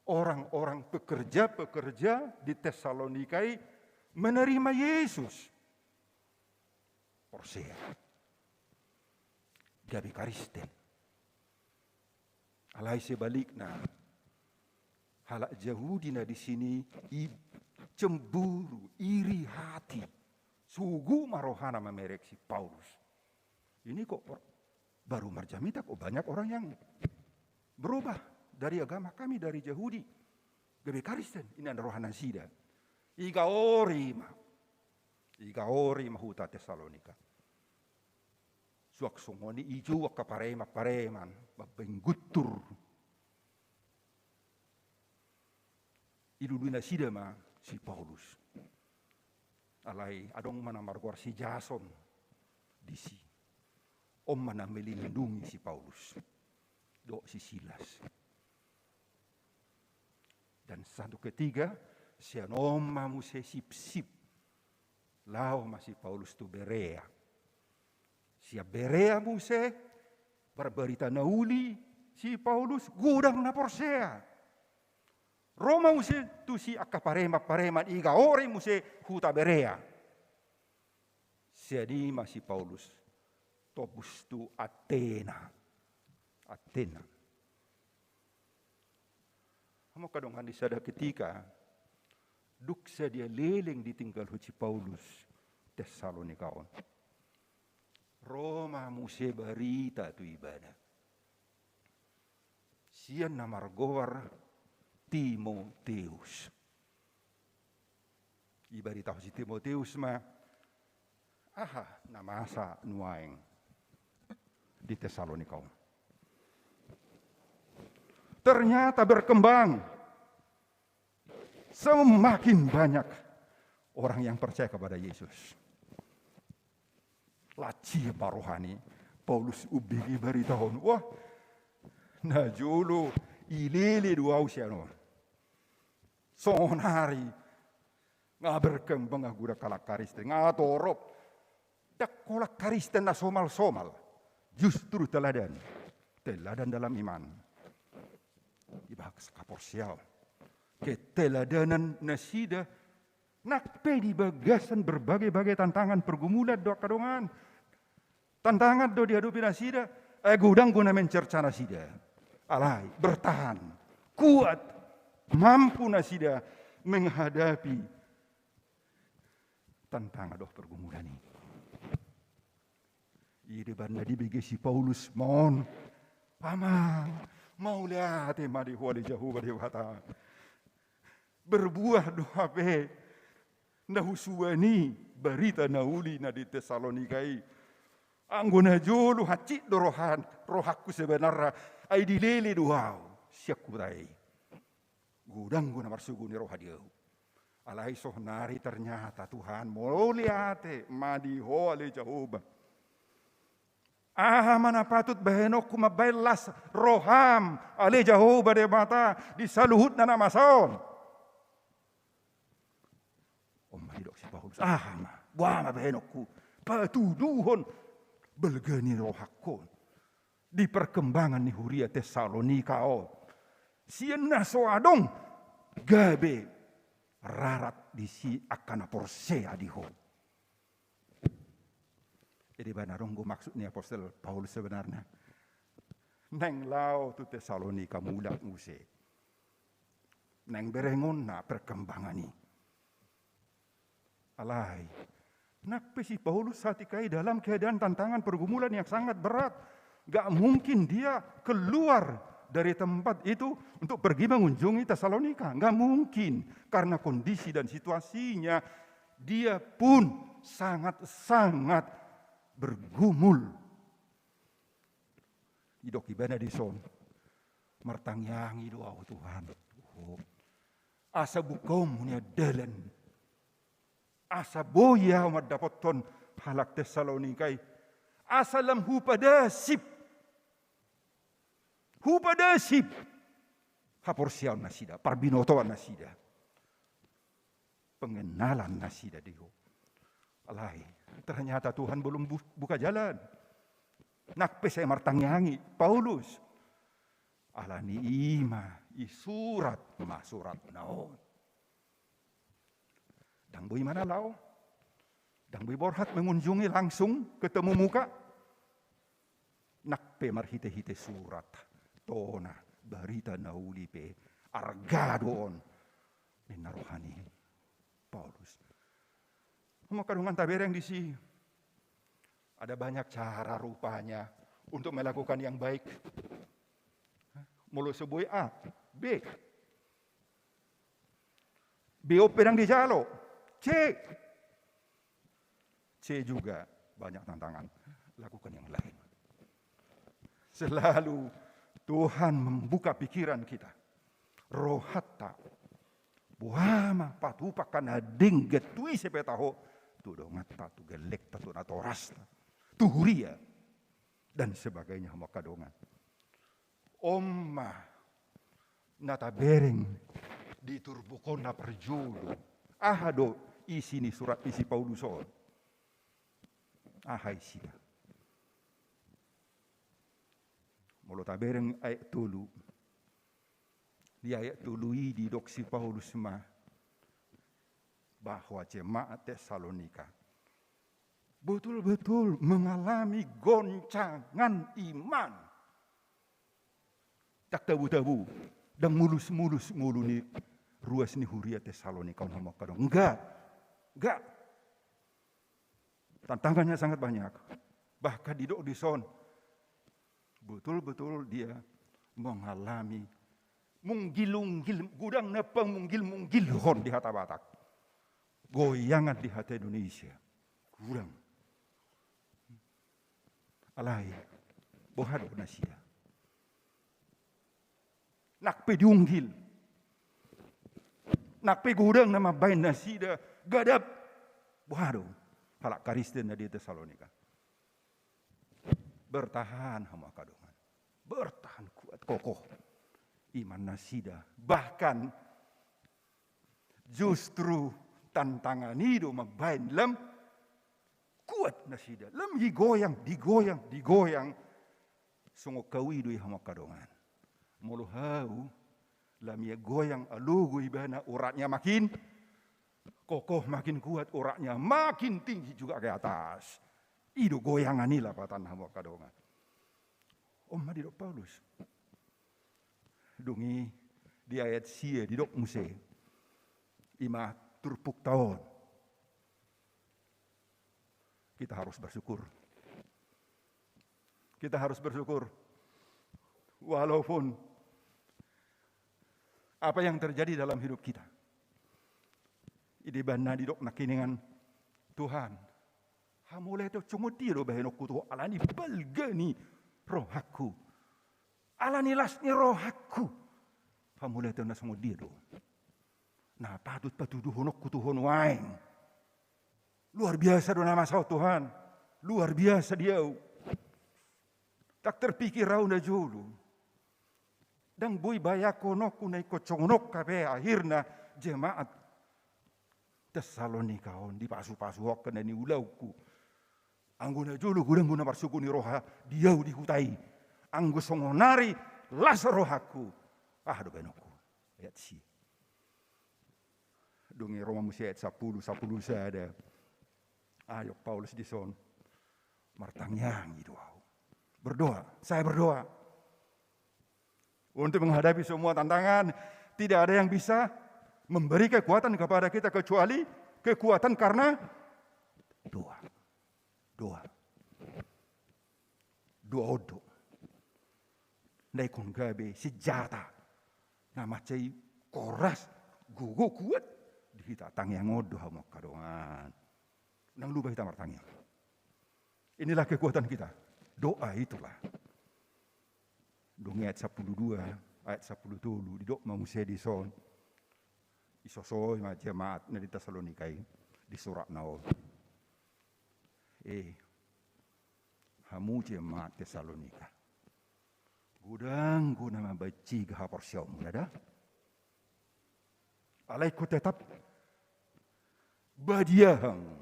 orang-orang pekerja-pekerja di Tesalonika i menerima Yesus. Porsea. Gabe Kristen. Alai sebalikna, halak Jahudi na di sini i cemburu, iri hati. Sugu ma rohana mamereng si Paulus. Ini kok or-, baru marjamita kok banyak orang yang berubah dari agama kami, dari Jahudi. Gabe Kristen, ini ada roha nasida. Igaori ma. Igaori ma huta Tesalonika. Suang songon i ijou angka pareman-pareman, mambaen guntur. Ilului nasida ma si Paulus. Alai adong ma na margoar si Jason disi. On ma na melindungi si Paulus dohot si Silas. Dan satu ketiga, sian on ma muse sipsip. Laho ma si Paulus tu Berea. Sian Berea muse, marbarita na uli si Paulus, godang na porsea. Ro ma muse tusi angka pareman-pareman, igaori muse huta Berea. Sian i ma si Paulus topus tu Atena. Atena. Hamu angka dongan, di sada ketika, dung sadia leleng ditinggalhon si Paulus Tesalonika on, ro ma muse barita tu ibana sian na margoar Timoteus. Ibaritahon si Timoteus ma aha na masa nuaeng di Tesalonika on. Ternyata berkembang, semakin banyak orang yang percaya kepada Yesus. Las ia ma roha ni Paulus umbege barita on. Wah, najolo ilele do ahu sian on. Sonari nga berkembang godang halak Kristen, nga torop. Ndang holan Kristen na somal-somal, justru teladan. Teladan dalam iman. Di bagasan haporseaon. Keteladanan nasida, nang pe di bagasan berbagai-bagai tantangan, pergumulan do angka dongan. Tantangan do diadopi nasida, eh, godang do na mencerca nasida. Alai, bertahan, kuat, mampu nasida menghadapi tantangan dohot pergumulan i. I do umbahen na dibege si Paulus ma on. Amang, mauliate ma di Ho ale Jahowa Debata. Berbuah do hape na husuan i barita na uli na di Tesalonika i. Anggo najolo hansit do roha-, rohangku sebenarna, ai dilele do ahu sian huta i. Godang do na marsogo ni roha di ahu. Alai sonari ternyata Tuhan, mauliate ma di Ho ale Jahowa. Aha ma na patut bahenonku mambahen las roham ale Jahowa Debata di saluhutna na masa on? On ma didok si Paulus, aha ma, boha ma bahenonku patuduhon balga ni rohangkon di perkembangan ni huria Tesalonika on. Sian na so adong gabe rarat disi angka na porsea di Ho. Jadi bahen adong do maksud ni apostel Paulus sebenarna. Naeng laho tu Tesalonika mulak muse. Naeng berengonna perkembangan i. Alai, nang pe si Paulus saat i dalam keadaan tantangan pergumulan yang sangat berat. Gak mungkin dia keluar dari tempat itu untuk pergi mengunjungi Tesalonika. Gak mungkin, karena kondisi dan situasinya dia pun sangat-sangat bergumul. Didok ibana dison, martangiangi do ahu Tuhan, asa bukaonmu nian dalan, asa boi ahu mandapothon halak Tesalonika i, asa lam hupadasip, hupadasip haporseaon nasida, parbinotoan nasida, pengenalan nasida di Ho. Alai, ternyata Tuhan belum bu-, buka jalan. Nang pe sai martangiangi Paulus. Alani i ma disurat ma suratna on. Ndang boi ma na laho. Ndang boi borhat mengunjungi langsung ketemu muka. Nang pe marhite-hite surat, tona, barita na uli pe, arga do on. Ninna roha ni Paulus. Maka dongan tabereng disi. Ada banyak cara rupanya untuk melakukan yang baik. Molo so boi A, B. B on pe ndang dijalo, C. C juga banyak tantangan. Lakukan yang lain. Selalu Tuhan membuka pikiran kita. Rohanta. Boha ma patupa na denggan tu ise pe taho. Tu donganta, tu gellengta, tu natorasta. Tu huria. Dan sebagainya, hamu angka dongan. On ma na tabereng di turpuk on na parjolo. Aha do isi ni surat ni si Paulus on? Aha isina? Molo tabereng ayat tolu. Di ayat tolu i didok si Paulus ma bahwa jemaat Tesalonika betul-betul mengalami goncangan iman. Tak tabu-tabu, ndang mulus-mulus ngolu ni ruas ni huria Tesalonika on, hamu angka dongan. Enggak. Enggak. Tantangannya sangat banyak. Bahkan didok dison, betul-betul dia mengalami munggil-unggil, godang na pamunggil-munggilhon di hata Batak. Goyangan di hata Indonesia. Godang. Alai, boha do nasida? Nang pe diunggil. Nang pe godang na mambahen nasida, gadap. Boha do halak Kristen na di Tesalonika? Bertahan, hamu angka dongan. Bertahan kuat, kokoh iman nasida. Bahkan justru tantangan i do mambahen lam kuat nasida. Lam digoyang, digoyang, digoyang. Songon hau i do i, hamu angka dongan. Molo hau, lam ia goyang, alogo ibana, uratnya makin kokoh, makin kuat, uratnya makin tinggi juga ke atas. I do goyangan i lapatanna, hamu angka dongan. On ma didok Paulus. Dung i di ayat sia didok muse. I ma turpukta on. Kita harus bersyukur. Kita harus bersyukur. Walaupun apa yang terjadi dalam hidup kita. Di bagasan didok nangkiningan, Tuhan, hamauliateon songon dia do bahenonku tu Ho, alani balga ni rohangku. Alani las ni rohangku. Hamauliateon na songon dia do na patut patuduhononku tu Ho nuaeng. Luar biasa do na masa on, Tuhan. Luar biasa di ahu. Tak terpikir ahu najolo. Ndang boi bayangkononku na ingkon songon on hape akhirna jemaat Tesalonika on dipasupasu on, angka na niulahonku. Anggo najolo godang do na marsogo ni roha di ahu di huta i. Anggo songon nari las rohangku, aha do bahenonku? Ayat sia. Dung i ro ma muse ayat sampulu, sampulu sada. Ai didok Paulus dison, martangiang i do ahu. Berdoa, saya berdoa. Untuk menghadapi semua tantangan, tidak ada yang bisa memberi kekuatan kepada kita kecuali kekuatan karena doa. Doa. Doa on do na ingkon gabe sinjata na mansai koras, gogo, kuat di hita. Tangiang on do, hamu angka dongan. Ndang lupa hita martangiang. Inilah kekuatan kita. Doa itulah. Dung i ayat sampulu dua, ayat sampulu tolu, didok ma muse dison. Disosoi ma jemaat na di Tesalonika i di suratna on. Eh, hamu jemaat Tesalonika. Godang do na mambahen ciga haporseaonmuna da. Alai ingkon tetap badia hamu.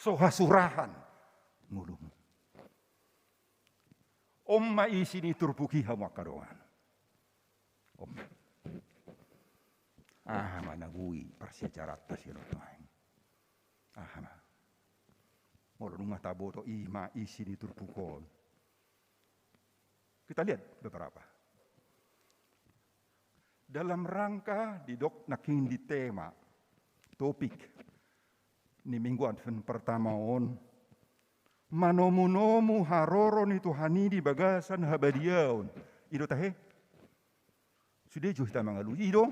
so hasurahan ngolum. On ma isi ni turpuk i hamu angka dongan. On ma. Aha ma na boi parsiajaranta sian on nuaeng? Aha ma? Molo nunga taboto i ma isi ni turpuk on. Kita lihat beberapa. Dalam rangka didok nangkin di tema, topik ni Minggu Advent pertama on, manomu-nomu haroro ni Tuhan i di bagasan habadiaon. I do tahe? Sude jo hita mangalusi i do.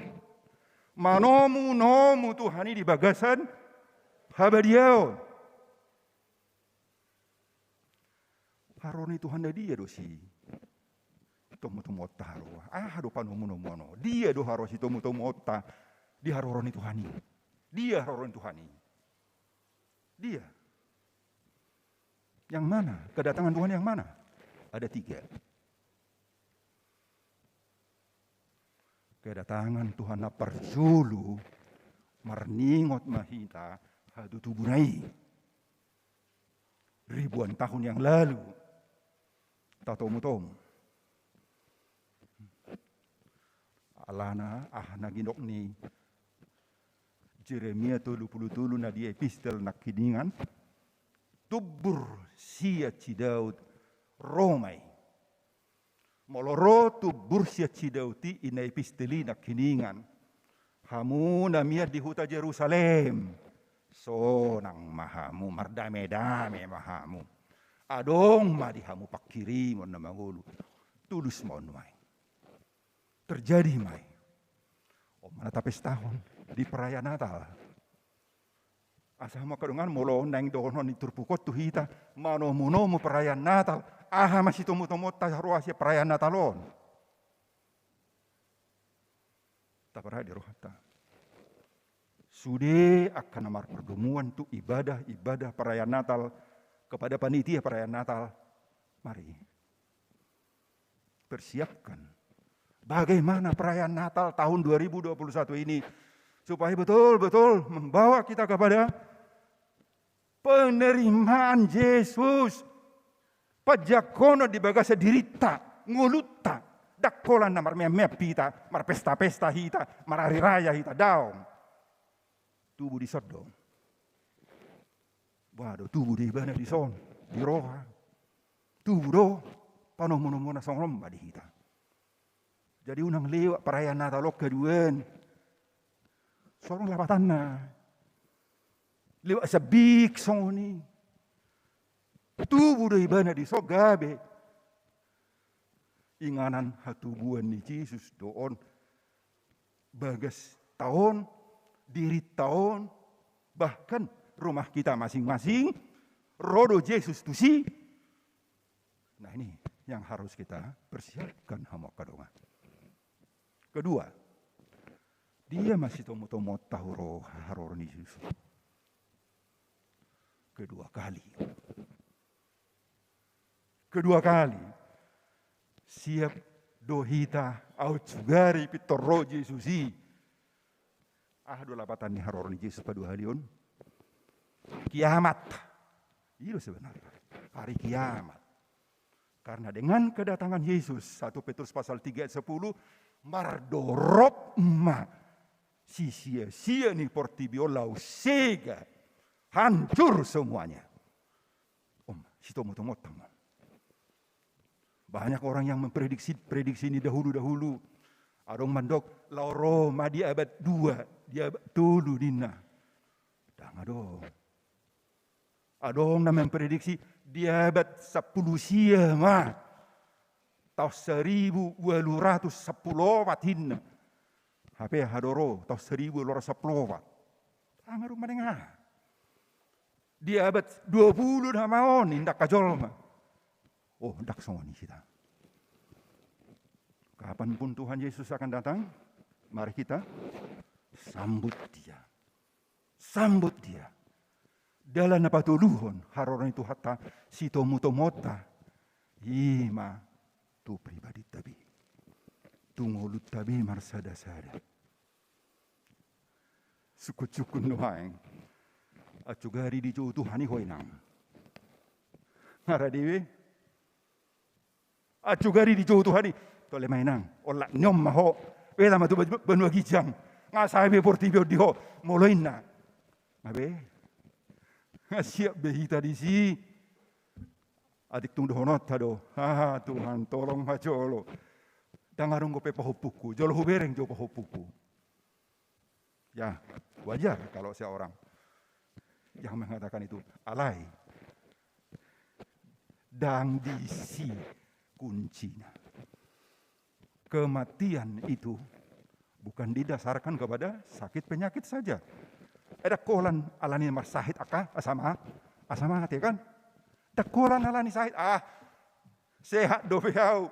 Manomu-nomu Tuhan i di bagasan habadiaon. Haroro ni Tuhan na dia do sitomu-tomuonta haroro? Aha do panomu-nomuon on? Dia do haroro sitomu-tomuonta di haroro ni Tuhan i? Dia haroro ni Tuhan i? Dia. Yang mana? Kedatangan Tuhan yang mana? Ada tiga. Kedatangan Tuhan na parjolo, marningot ma hita hatutubuna i. Ribuan tahun yang lalu, tatomu-tomu. Alana, aha na ginok ni Jeremia tolu pulu tolu na di epistel nangkiningan, tumbur sian si Daud ro ma i. Molo ro tumbur sian si Daud i, i na epistel i nangkiningan, hamu na mian di huta Jerusalem, sonang ma hamu, mardame-dame ma hamu. Adong ma di hamu pangkirimon na mangolu. Tulus ma on nuaeng. Terjadi ma i. On ma na tapestahon di perayaan Natal. Asa hamu angka dongan, molo naeng dohonon ni turpuk on tu hita, manomu-nomu perayaan Natal, aha ma sitomu-tomuonta haroa sian perayaan Natal on? Taparade rohanta. Sude angka na marpardomuan tu ibadah-ibadah perayaan Natal, kepada panitia perayaan Natal, mari persiapkan bagaimana perayaan Natal tahun dua ribu dua puluh satu ini, supaya betul-betul membawa kita kepada penerimaan Yesus. Panjangkonon di bagasan dirinta, ngolunta. Ndang holan na marmeam-meam hita, marpesta-pesta hita, marari raya hita, daong. Tubu dison do. Boha do, tubu do ibana dison, di roha. Tubu do, panomu-nomuna songon on ma di hita. Jadi unang lewat perayaan Natal on haduan. Songon lapatanna. Lewat sambing songon i. Tubu do ibana dison gabe inganan hatubuan ni Jesus do on. Bagas taon, dirinta on, bahkan rumah kita masing-masing, ro do Jesus tusi. Nah, ini yang harus kita persiapkan, hamu angka dongan. Kedua, dia masih tomo-tomo tahu roh haroro ni Jesus. Kedua kali. Kedua kali. Siap do hita aut sugari pintor ro Jesus i. Aha do lapatan ni haroro ni Jesus paduahalihon? Kiamat. I do sebenarnya. Hari kiamat. Karena dengan kedatangan Yesus, satu Petrus pasal tiga ayat sepuluh, mardorop ma sisia-sia ni portibi on laho sega, hancur semuanya. Om, sitomo-tomo tang. Banyak orang yang memprediksi, prediksi ni dahulu-dahulu. Adong mandok, laho ro ma di abad dua, di abad tolu ninna. Ndang adong. Adong na memprediksi di abad sampulu sia ma. Taon saribu ualu ratus sampulu opat ninna. Hape aha do ro, taon saribu ualu ratus sampulu opat. Ndang adong manang aha. Di abad dua puluh nama on, ninna angka jolma. Oh, ndang songon i hita. Kapanpun Tuhan Yesus akan datang, mari kita sambut Dia. Sambut Dia. Dalan na patoluhon haroro ni Tuhanta, sitomo-tomonta, i ma tu pribadinta be, tu ngolunta be marsada-sada. Sungkun-sungkun nuaeng. Acu gari dijou Tuhan i ho inang. Nga rade be. Acu gari dijou Tuhan i. Tole ma inang, olat ni on ma ho. Beta ma tu banua ginjang. Nga sae be portibi on di ho. Molo inna. Nga be. Nga siap be hita disi. Atik tung dohononta do. Ha Tuhan, tolong ma jolo. Ndang adong dope pahompungku. Jolo hubereng jo pahompungku. Ya, wajar kalau seorang yang mengatakan itu. Alai, ndang disi kuncina. Kematian itu bukan didasarkan kepada sakit penyakit saja. Ndang holan alani marsahit angka asa ma, asa mate kan? Ndang holan alani sahit, ah, sehat dope au.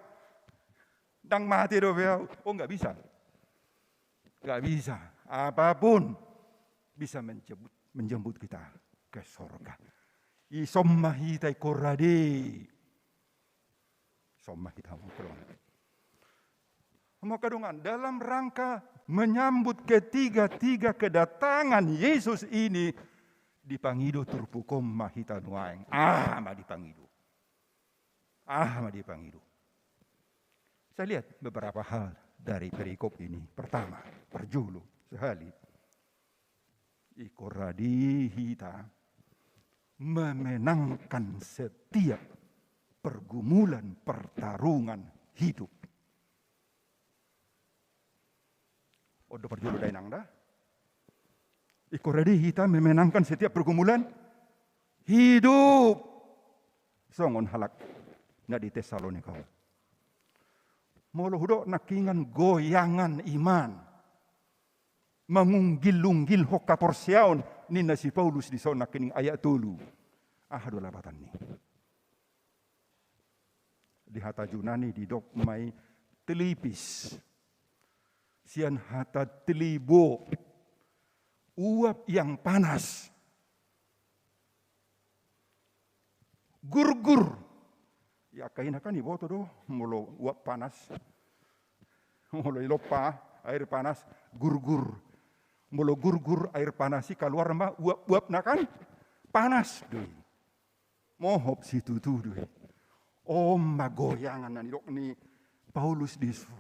Ndang mate dope au. Oh, nggak bisa. Nggak bisa. Apapun bisa menjemput, menjemput kita ke sorga. Ison ma hita ingkon rade. Ison ma hita, amang hamu dongan. Amang hamu dongan, dalam rangka menyambut ketiga-tiga kedatangan Yesus ini, dipangido turpuk on ma hita nuaeng. Aha ma dipangido? Aha ma dipangido? Saya lihat beberapa hal dari perikop ini. Pertama, parjolo sahali, ingkon rade hita memenangkan setiap pergumulan, pertarungan hidup. On do parjolo da inang da. Ingkon rade hita memenangkan setiap pergumulan hidup. Songon halak na di Tesalonika on. Molo hudok nangkiningan goyangan iman, mangunggil-unggilohon haporseaon ninna si Paulus dison nangkining ayat tolu. Aha do lapatan ni? Di hata Junani didok ma i telipis. Sian hata telibo. Uap yang panas. Gurgur. Ya, angka ina kan iboto do, molo uap panas. Molo ilompa air panas, gurgur. Molo gurgur air panas i kaluar ma uap-uapna kan panas do i. Mohop situtu do i. On ma goyangan na nidok ni Paulus dison.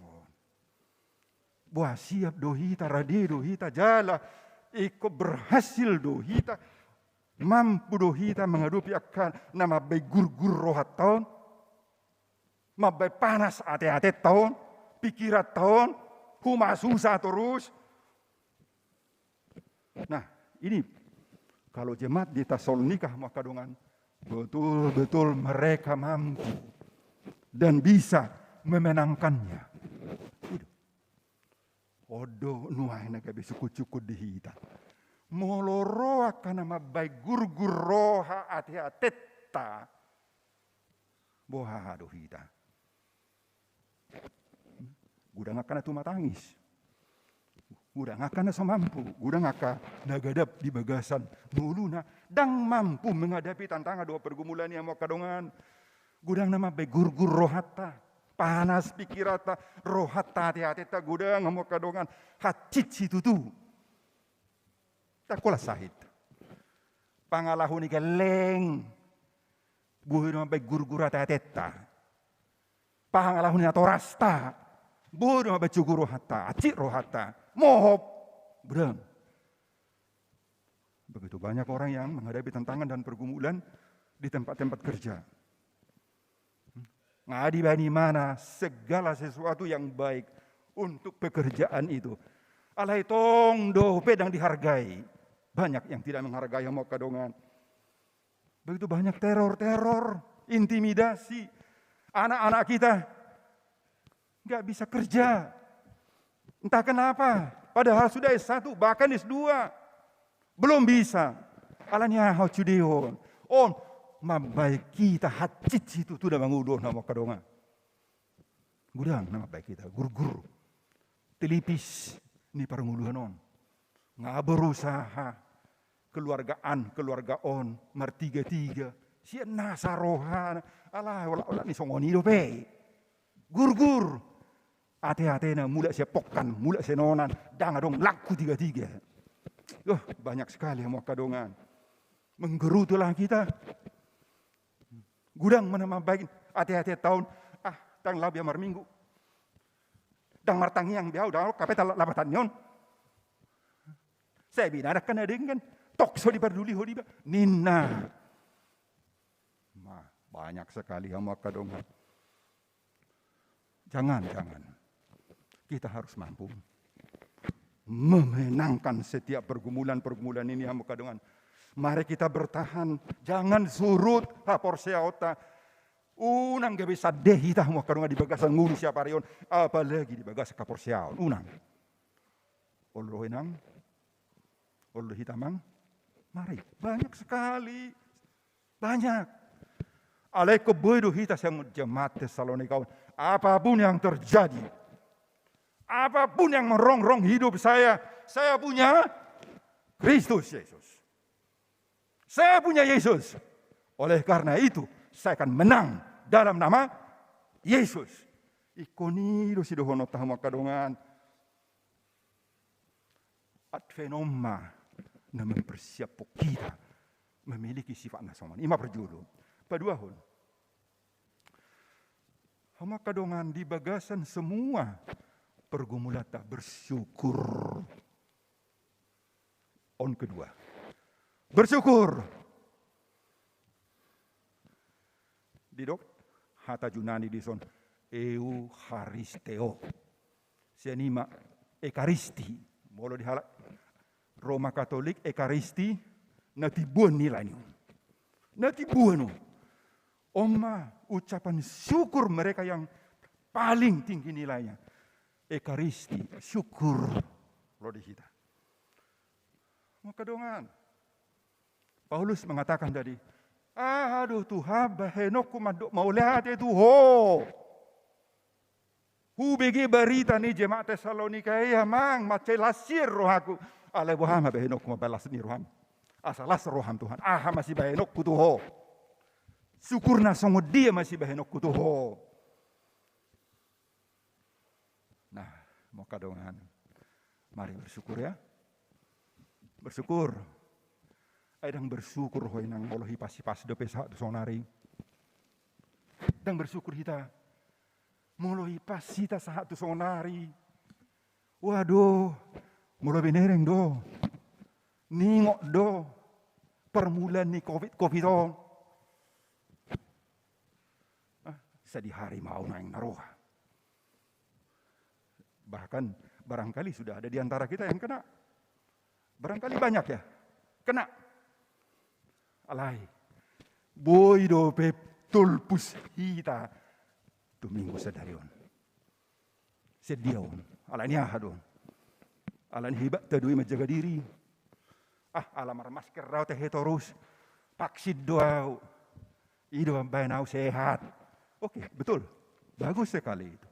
Boha, siap do hita, rade do hita, jala ingkon berhasil do hita, mampu do hita mangadopi angka na mambahen gurgur rohanta on, mambahen panas ateatenta on, pikiranta on, humasusa torus. Nah, ini kalau jemaat di Tesalonika, amang hamu dongan, betul-betul mereka mampu dan bisa memenangkannya. Itu. On do nuaeng na gabe sungkun-sungkun di hita. Molo ro angka na mambahen gurgur roha ateatenta, boha do hita? Godang angka na tumatangis. Godang angka na so mampu. Godang angka na gadap di bagasan ngoluna. Ndang mampu menghadapi tantangan dohot pergumulan i, amang hamu dongan. Godang na mambahen gurgur rohanta. Panas pikiranta, rohanta, ateatenta godang, amang hamu dongan. Hansit situtu. Ndang holan sahit. Pangalaho ni gelleng. Boi do mambahen gurgur ateatenta. Pangalaho ni natorasta. Boi do mambahen gurgur rohanta. Hansit rohanta. Mohop. Godang. Begitu banyak orang yang menghadapi tantangan dan pergumulan di tempat-tempat kerja. Nga dibahen ibana segala sesuatu yang baik untuk pekerjaan itu. Alai tong dope ndang dihargai. Banyak yang tidak menghargai, amang hamu dongan. Begitu banyak teror-teror, intimidasi. Anak-anak kita nggak bisa kerja. Entah kenapa, padahal sudah S satu, bahkan S dua. Belum bisa. Alani aha? Sude on. On mambahen hita hansit situtu na mangolu on, amang hamu dongan. Godang na mambahen hita gurgur. Telipis ni parngoluan on. Nga berusaha keluarga an, keluarga on, martiga-tiga. Sian nasa rohana. Ala olat-olat ni songon i dope. Gurgur. Ateatena mulak sian pongkan, mulak sian onan, ndang adong laku tiga-tiga. Yoh, banyak sekali, amang hamu dongan. Menggerutulah kita. Godang ma na mambahen ate-ate taon, ah, ndang laho be au marminggu. Ndang martangiang be au, ndang ro kapeta lapatan ni on. Sai binarak kan ada kan, tok so diparduli ho diba. Ninna. Nah, banyak sekali hamu angka dongan. Jangan, jangan. Kita harus mampu memenangkan setiap pergumulan-pergumulan ini, hamu angka dongan. Mari kita bertahan, jangan surut haporseaonta. Unang gabe sande hita, hamu angka dongan, di bagasan ngolu siapari on, apalagi di bagasan haporseaon. Unang. Olo inang, olo hita amang, mari, banyak sekali. Banyak. Alai ingkon boi do hita sian jemaat Tesalonika on. Apapun yang terjadi, apapun yang merongrong hidup saya, saya punya Kristus Yesus. Saya punya Yesus. Oleh karena itu, saya akan menang dalam nama Yesus. Ingkon i do sidohononta, hamu angka dongan. Advent on ma na mempersiapkan kita memiliki sifat na songon i. I ma parjolo. Paduahon, hamu angka dongan, di bagasan semua pergumulanta bersyukur. On kedua. Bersyukur. Didok hata Junani dison, eucharisteo. Sian i ma Ekaristi. Molo di halak Roma Katolik, Ekaristi na timbuan nilai ni on. Na timbuan on. On ma ucapan syukur mereka yang paling tinggi nilainya. Ekaristi, syukur. Lo di hita. Angka dongan. Paulus mengatakan tadi, "Aha do Tuhan bahenonku mandok mauliate tu Ho? Hubege barita ni jemaat Tesalonika i amang, mansai las rohaku. Alai boha ma bahenonku mambahen las ni roham? Asa las roham Tuhan. Aha ma sibahenonku tu Ho? Syukur na songon dia ma sibahenonku tu Ho?" Nah, angka dongan. Mari bersyukur ya. Bersyukur. Ai ndang bersyukur ho inang molo hipas-hipas dope sahat tu sonari. Ndang bersyukur hita molo hipas hita sahat tu sonari. Waduh, molo binereng do. Ningot do. Permulaan ni covid, covid on. Ah, sadihari ma au naeng na roha. Bahkan barangkali sudah ada di antara kita yang kena. Barangkali banyak ya, kena. Alai, boi dope tulpus hita tu Minggu sadari on. Sedia on. Alani aha do? Alani hebat ta do i menjaga diri. Ah, ala marmasker au tehe torus. Vaksin do au. I do mambahen au sehat. Oke, betul. Bagus sekali itu.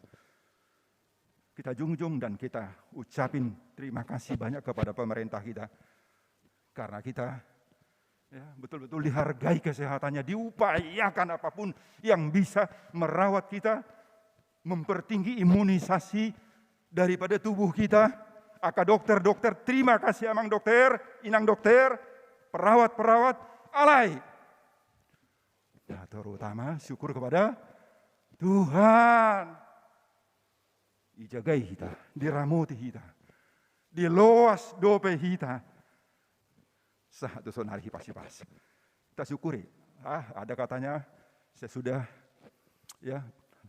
Kita junjung dan kita ucapin terima kasih banyak kepada pemerintah kita. Karena kita, ya, betul-betul dihargai kesehatannya, diupayakan apapun yang bisa merawat kita, mempertinggi imunisasi daripada tubuh kita. Angka dokter-dokter, terima kasih amang dokter, inang dokter, perawat-perawat, alai. Ya, terutama syukur kepada Tuhan. Dijagai hita, diramoti hita, diloas dope hita. Sahat tu sonari hipas-hipas. Kita syukuri. Ah, ada katanya sesudah, ya,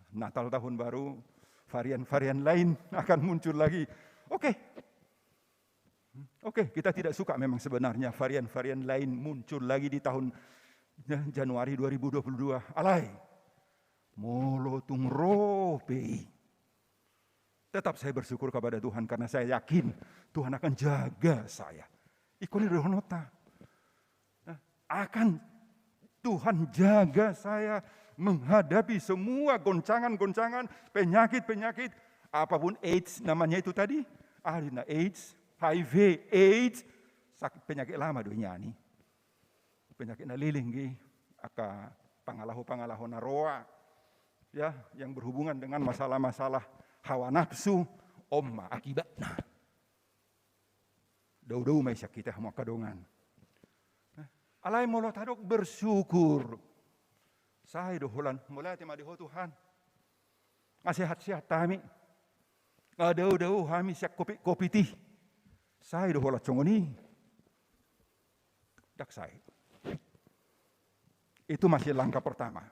Natal tahun baru, varian-varian lain akan muncul lagi. Oke. Oke, kita tidak suka memang sebenarnya varian-varian lain muncul lagi di tahun, ya, Januari dua ribu dua puluh dua. Alai, molo tung ro pe i, tetap saya bersyukur kepada Tuhan karena saya yakin Tuhan akan jaga saya. Ingkon i dohononta. Nah, akan Tuhan jaga saya menghadapi semua goncangan-goncangan, penyakit-penyakit, apapun AIDS namanya itu tadi, ah, na AIDS, HIV, AIDS, sakit penyakit lama do nian i. Penyakit na leleng i, angka pangalaho-pangalaho na roa, ya, yang berhubungan dengan masalah-masalah hawa nafsu, on ma akibatna. Dao-dao ma i sian hita, hamu angka dongan. Nah, Alai molo tadok bersyukur, sai do holan, mauliate ma di Ho Tuhan. Nga sehat-sehat hami, nga dao-dao hami sian covid-covid i. Sai do holan songon i? Ndang sai. Itu masih langkah pertama.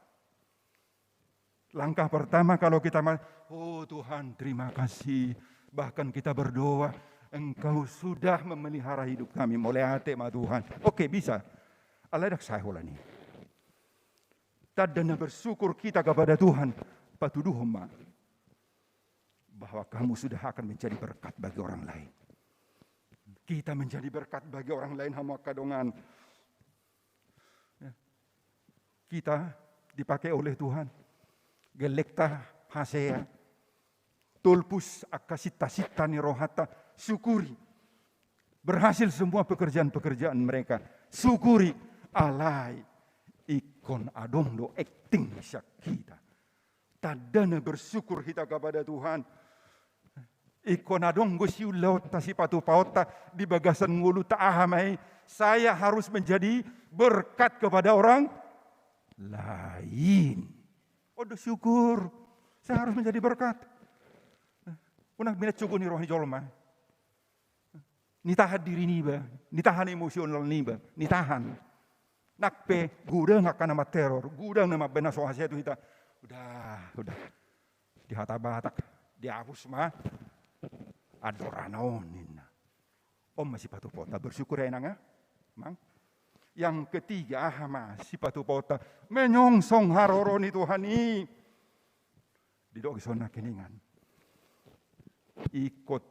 Langkah pertama kalau kita ma-, "Oh Tuhan, terima kasih." Bahkan kita berdoa, "Engkau sudah memelihara hidup kami." Mauliate ma Tuhan. Oke, bisa. Alai ndang sai holan i. Tanda na bersyukur kita kepada Tuhan, patuduhon ma bahwa kamu sudah akan menjadi berkat bagi orang lain. Kita menjadi berkat bagi orang lain, hamu angka dongan. Ya. Kita dipakai oleh Tuhan. Gellengta hasea. Tolhas angka sinta-sinta ni rohanta, syukuri. Berhasil semua pekerjaan-pekerjaan mereka, syukuri. Alai ingkon adong do acting sian hita. Tanda na bersyukur hita kepada Tuhan. Ingkon adong do siulaonta, sipatupaonta di bagasan ngolunta, aha ma i, saya harus menjadi berkat kepada orang lain. On do syukur, saya harus menjadi berkat. Unang minat sogo ni roha ni jolma. Nitahan diri niba, nitahan emosional niba, nitahan. Nang pe godang angka na manteror, godang na mambahen na so hasea tu hita. Udah, udah. Di hata Batak, dihapus ma andorana on ninna. On ma sipatupaonta, bersyukur ya inang ya, Mang. Yang ketiga, aha ma sipatupaonta? Menyongsong haroro ni Tuhan i. Didok dison nangkiningan, ingkon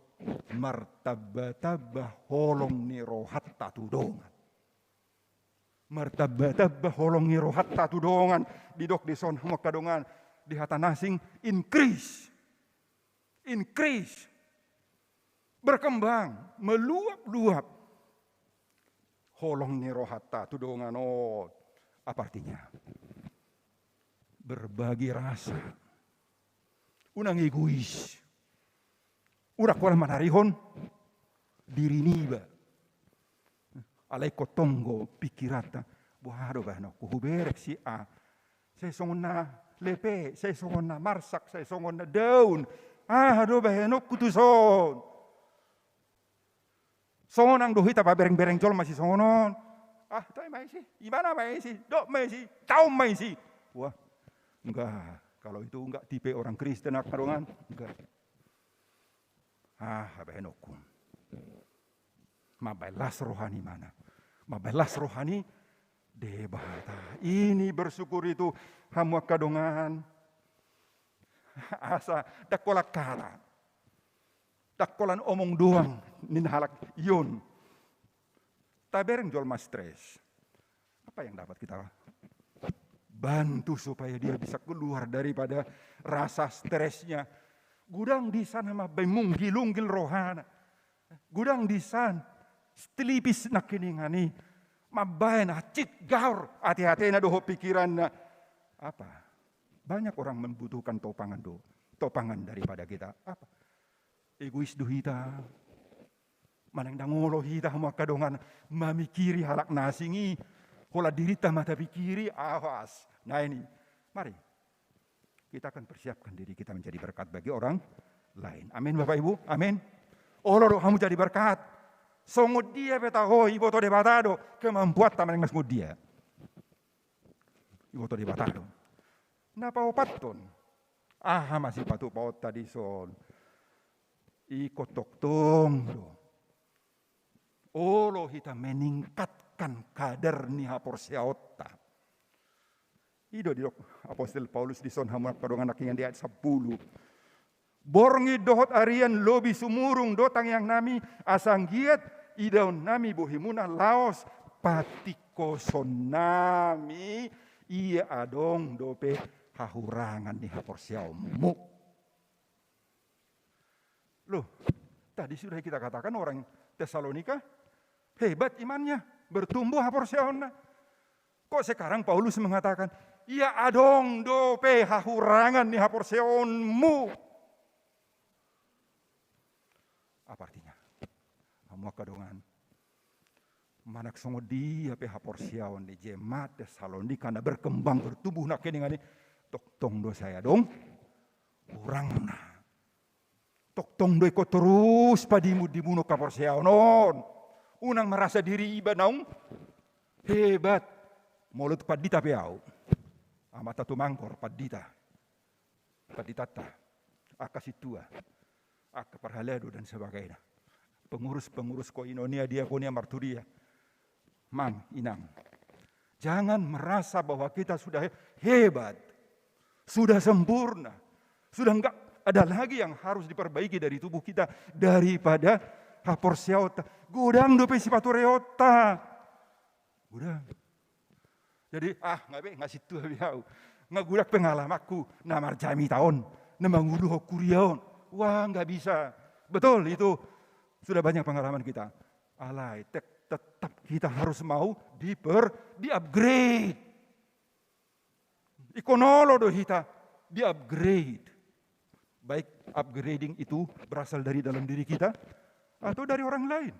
martamba-tamba holong ni rohanta tu dongan. Martamba-tamba holong ni rohanta tu dongan. Didok dison, hamu angka dongan, di hata na asing, increase. Increase. Berkembang, meluap-luap holong ni rohanta tu dongan on. Apa artinya? Berbagi rasa. Unang egois. Unang holan manarihon diri niba. Alai ingkon tonggo pikiranta. Boha do bahenonku, hubereng si A. Sai songon na lepe, sai songon na marsak, sai songon na down. Aha do bahenonku tuson? Sonang do hita pabereng-bereng jolma sisongon on. Ah, toe ma isi, ibana ma isi, dok ma isi, taon ma isi. Wah, enggak. Kalau itu enggak tipe orang Kristen, angka dongan. Enggak. Ah, bahenonku. Mambahen las roha ni mana? Mambahen las roha ni Debata. Ini bersyukur itu, hamu angka dongan. Asa ndang holan hata. Ndang holan omong doang ninna halak i on. Tabereng jolma stres. Apa yang dapat kita bantu supaya dia bisa keluar daripada rasa stresnya? Godang disan mambahen munggil-unggil rohana. Godang disan stilipis nangkiningan i. Mambahen hansit gaor ate-atena dohot pikiranna. Apa? Banyak orang membutuhkan topangan do-, topangan daripada kita. Apa? Egois do hita. Manang ndang olo hita, hamu angka dongan, mamikiri halak na asing i. Holan dirinta ma tapikiri, awas. Nah, ini. Mari. Kita akan persiapkan diri kita menjadi berkat bagi orang lain. Amin, Bapak Ibu? Amin. Olo do hamu jadi berkat. Songon dia pe taho, iboto Debata do kemampuanta manang na songon dia. Iboto Debata do. Na paopathon. Aha ma sipatupaonta dison? Ingkon tongtong do olo hita meningkatkan kadar ni haporseaonta. I do didok apostel Paulus dison, hamu angka dongan, nangkiningan, di ayat sampulu. Borngin dohot arian lobi sumurung do tangiangnami, asa anggiat idaonnami bohimuna laos patingkosonnami ia adong dope hahurangan ni haporseaonmu. Loh, tadi sudah kita katakan orang Tesalonika hebat imannya, bertumbuh haporseaonna. Kok sekarang Paulus mengatakan, ia adong dope hahurangan ni haporseaonmu? Apa artinya? Hamu angka dongan. Manang songon dia pe haporseaon ni jemaat Tesalonika na berkembang, bertumbuh nangkiningan i, tongtong do sai adong kurangna. Tongtong do ingkon torus padimun-dimunon haporseaon on. Unang merasa diri iba naung hebat. Molo tu pandita pe au, amanta tumangkor pandita, panditanta, angka sintua, angka parhalado dan sebagainya, pengurus-pengurus koinonia, diakonia, marturia, mang, inang, jangan merasa bahwa kita sudah he-, hebat, sudah sempurna, sudah enggak ada lagi yang harus diperbaiki dari tubuh kita daripada haporseaonta. Godang dope sipatureonta. Godang. Jadi, ah, nga be, nga sintua be au. Nga godang pengalamanku na marjamita on, na manguluhon huria on. Wah, nggak bisa. Betul itu. Sudah banyak pengalaman kita. Alai, tet-, tetap kita harus mau diper-, di-upgrade. Ingkon olo do hita di-upgrade. Baik upgrading itu berasal dari dalam diri kita atau dari orang lain.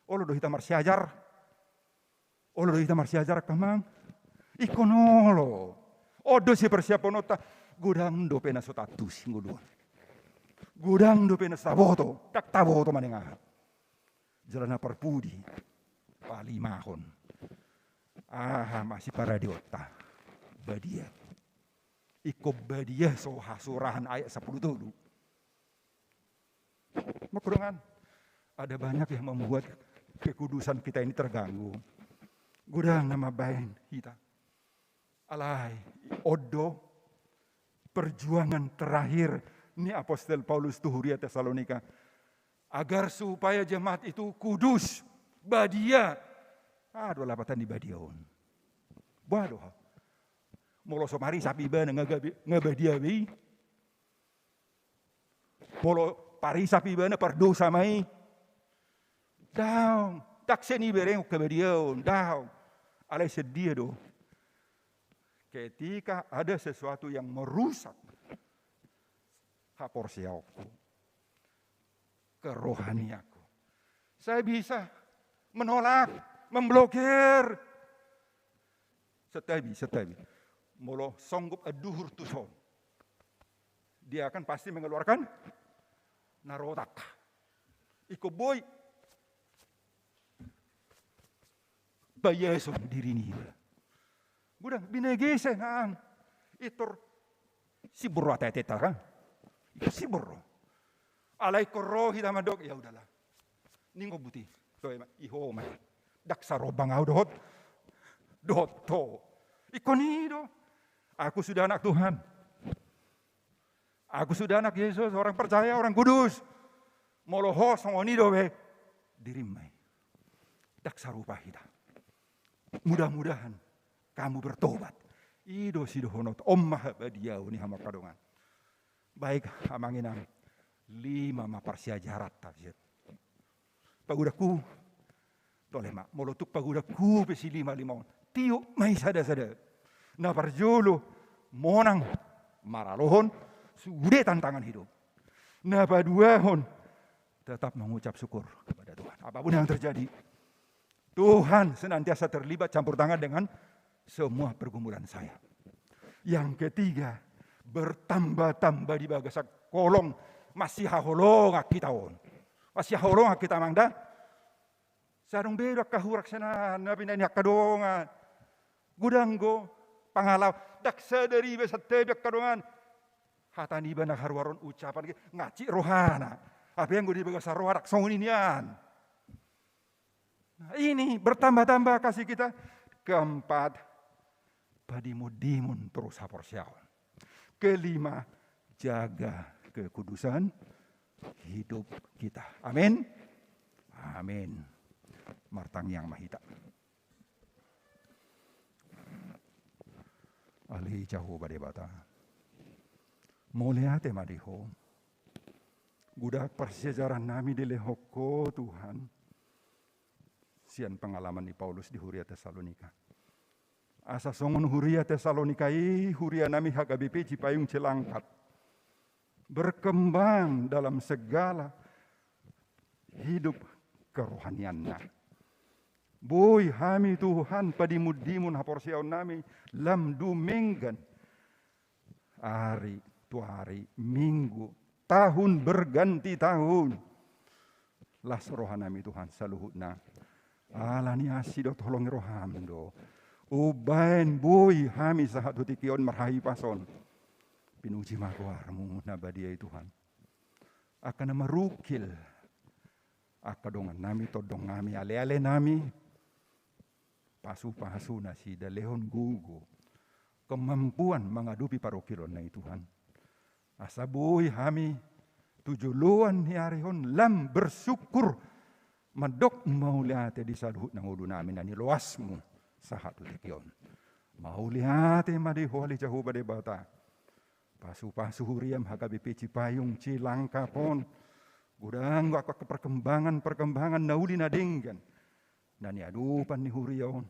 Olo do hita marsiajar. Olo do hita marsiajar, angka amang. Ingkon olo. On do sipersiapononta. Godang dope na so taantusi ngolu on. Godang dope na so taboto. Ndang taboto manang aha. Jala na parpudi, palimahon, aha ma siparadeonta? Badia. Ingkon badia so hasurahan ayat sampulu tolu. Makarongan, ada banyak yang membuat kekudusan kita ini terganggu. Godang na mambahen hita. Alai, on do perjuangan terakhir ni Apostel Paulus tu huria Tesalonika. Agar supaya jemaat itu kudus, badia. Ah, do lapatan ni badia on. Boha do? Molo so marisap ibana nga gabe-, nga badia be i. Molo parisap ibana pardosa ma i. Daong, ndang sian i bereng on kebadiaon, daong. Alai sian dia do? Ketika ada sesuatu yang merusak haporseaonku, kerohanianku, saya bisa menolak, memblokir. Santabi, santabi. Molo songgop anduhur tuson, dia akan pasti mengeluarkan narotak. Ingkon boi paiason diri niba. Godang, binege setan. Itor simbur ro ateateta kan? Itor simbur ro. Alai ingkon ro hita mandok, ya udahlah. Ningo buti. Toe ma, i ho ma. Ndang sarombang au dohot, dohot ho. Ingkon i do. Aku sudah anak Tuhan. Aku sudah anak Yesus, orang percaya, orang kudus. Molo ho songon i do be dirim ma i. Ndang sarupa hita. Mudah-mudahan kamu bertobat. I do sidohononta, on ma habadiaon i, hamu angka dongan. Baik, amang inang, lima ma parsiajaranta. Pagodangku, tole ma, molo tung pagodangku pe silima-lima on, tiop ma i sada-sada. Na parjolo, monang maralohon sude tantangan hidup. Na paduahon, tetap mengucap syukur kepada Tuhan. Apapun yang terjadi, Tuhan senantiasa terlibat campur tangan dengan semua pergumulan saya. Yang ketiga, bertambah-tambah di bagasan holong, masihaholongan hita on. Masihaholongan hita, amang, da. Sai adong be do angka hurang sian an, na binahen ni angka dongan. Godang do pangalaman, ndang sadari be santabi angka dongan. Hata niba na haruar on, ucapan, hansit rohana. Hape anggo di bagasan roha ndang songon i nian. Nah, ini bertambah-tambah kasih kita. Keempat, padimun-dimun torus haporseaon. Kelima, jaga kekudusan hidup kita. Amin. Amin. Martangiang ma hita. Ale Jahowa Debata, mauliate ma di Ho. Godang parsiajaran nami dilehon Ho, Tuhan, sian pengalaman ni Paulus di huria Tesalonika. Asa songon huria Tesalonika i, huria nami H K B P Cipayung Cilangkap, berkembang dalam segala hidup kerohanianna. Boi hami Tuhan padimun-dimun haporseaonnami lam dumenggan. Ari tu ari, minggu, tahun berganti tahun. Las rohanami Tuhan saluhutna. Ala ni asi dohot holong ni roham do umbahen boi hami sahat tu tingki on marhahipason. Pinuji ma goarmu na badia i Tuhan. Angka na marungkil, angka dongannami, tondongnami, alealenami, pasu-pasu nasida lehon gogo, kemampuan mangadopi parungkilonna i Tuhan. Asa boi hami tu joloan ni ari on lam bersyukur mandok mauliate di saluhut na ngolunami na niloasmu sahat tu tingki on. Mauliate ma di Ho ale Jahowa Debata. Pasu-pasu huriam H K B P Cipayung Cilangkap on. Godang angka perkembangan-perkembangan na uli na denggan na niadopan ni huria on.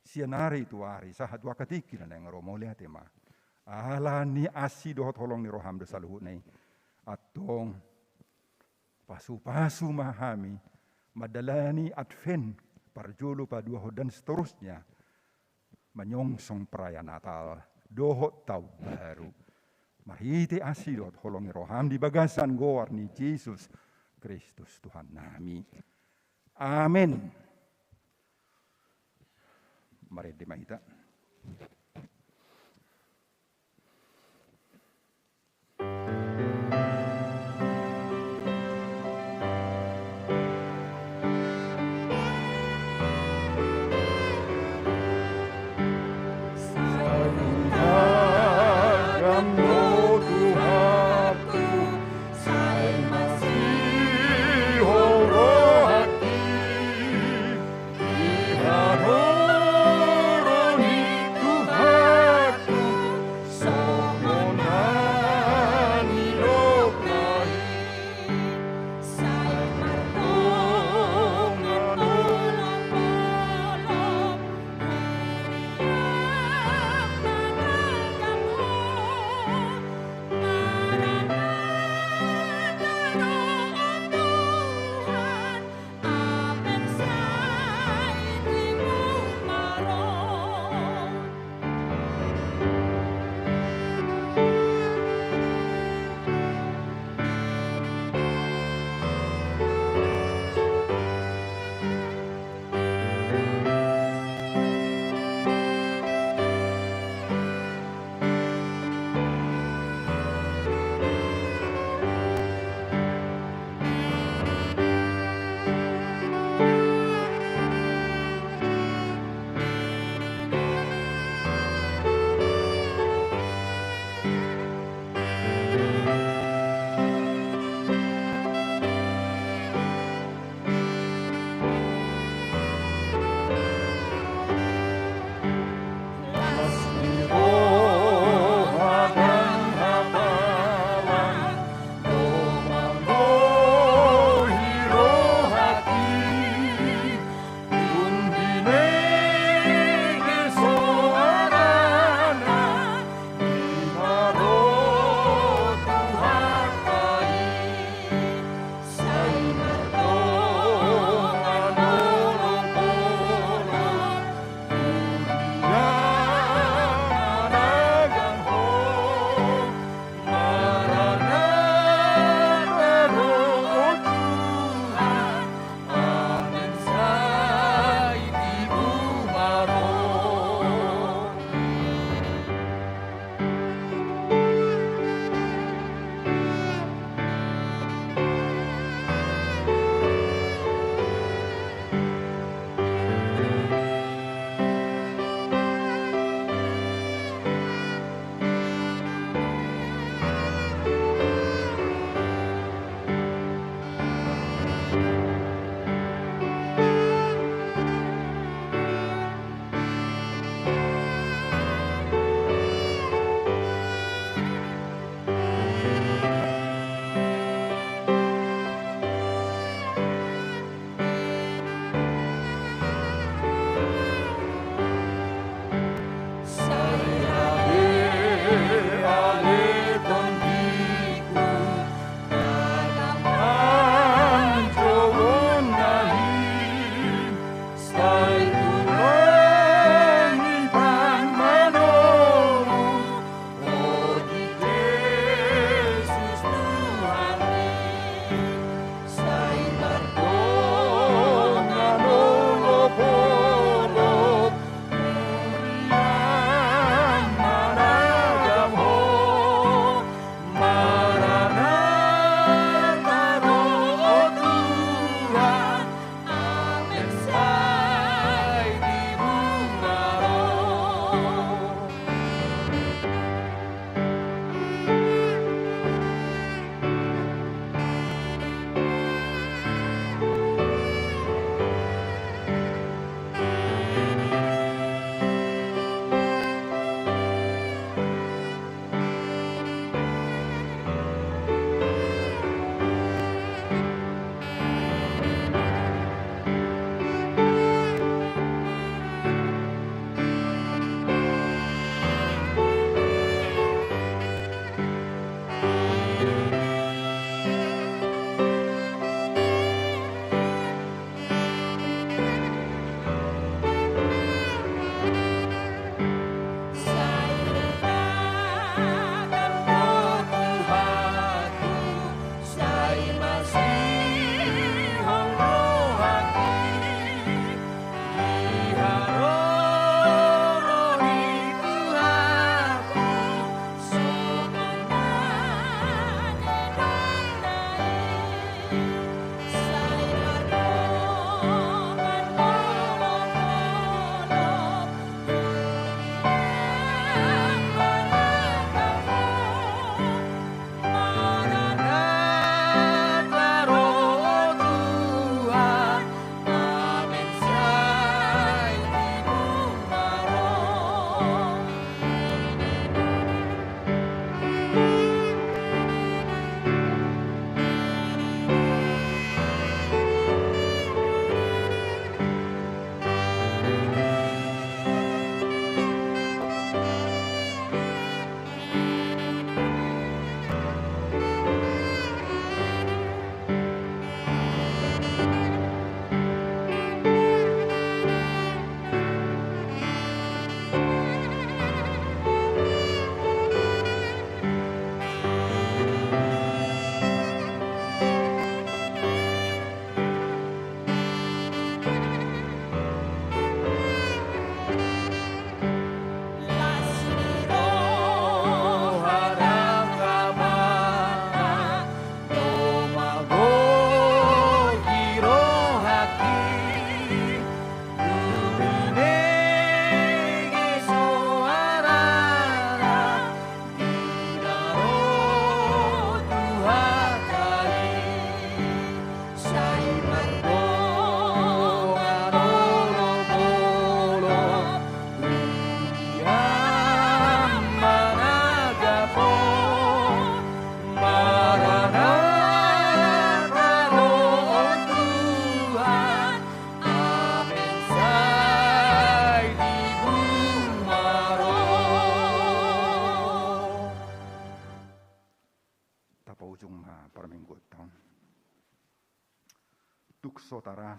Sian ari tu ari, sahat tu angka tingki na naeng ro, mauliate ma. Ala ni asi dohot holong ni roham do saluhutna i. Antong, pasu-pasu ma hami mandalani Advent, parjolo, paduahon, dan seterusnya, manyongsong perayaan Natal dohot Taon Baru. Marhite asi dohot holong ni roham di bagasan goar ni Jesus Kristus Tuhannami. Amen. Marende ma hita.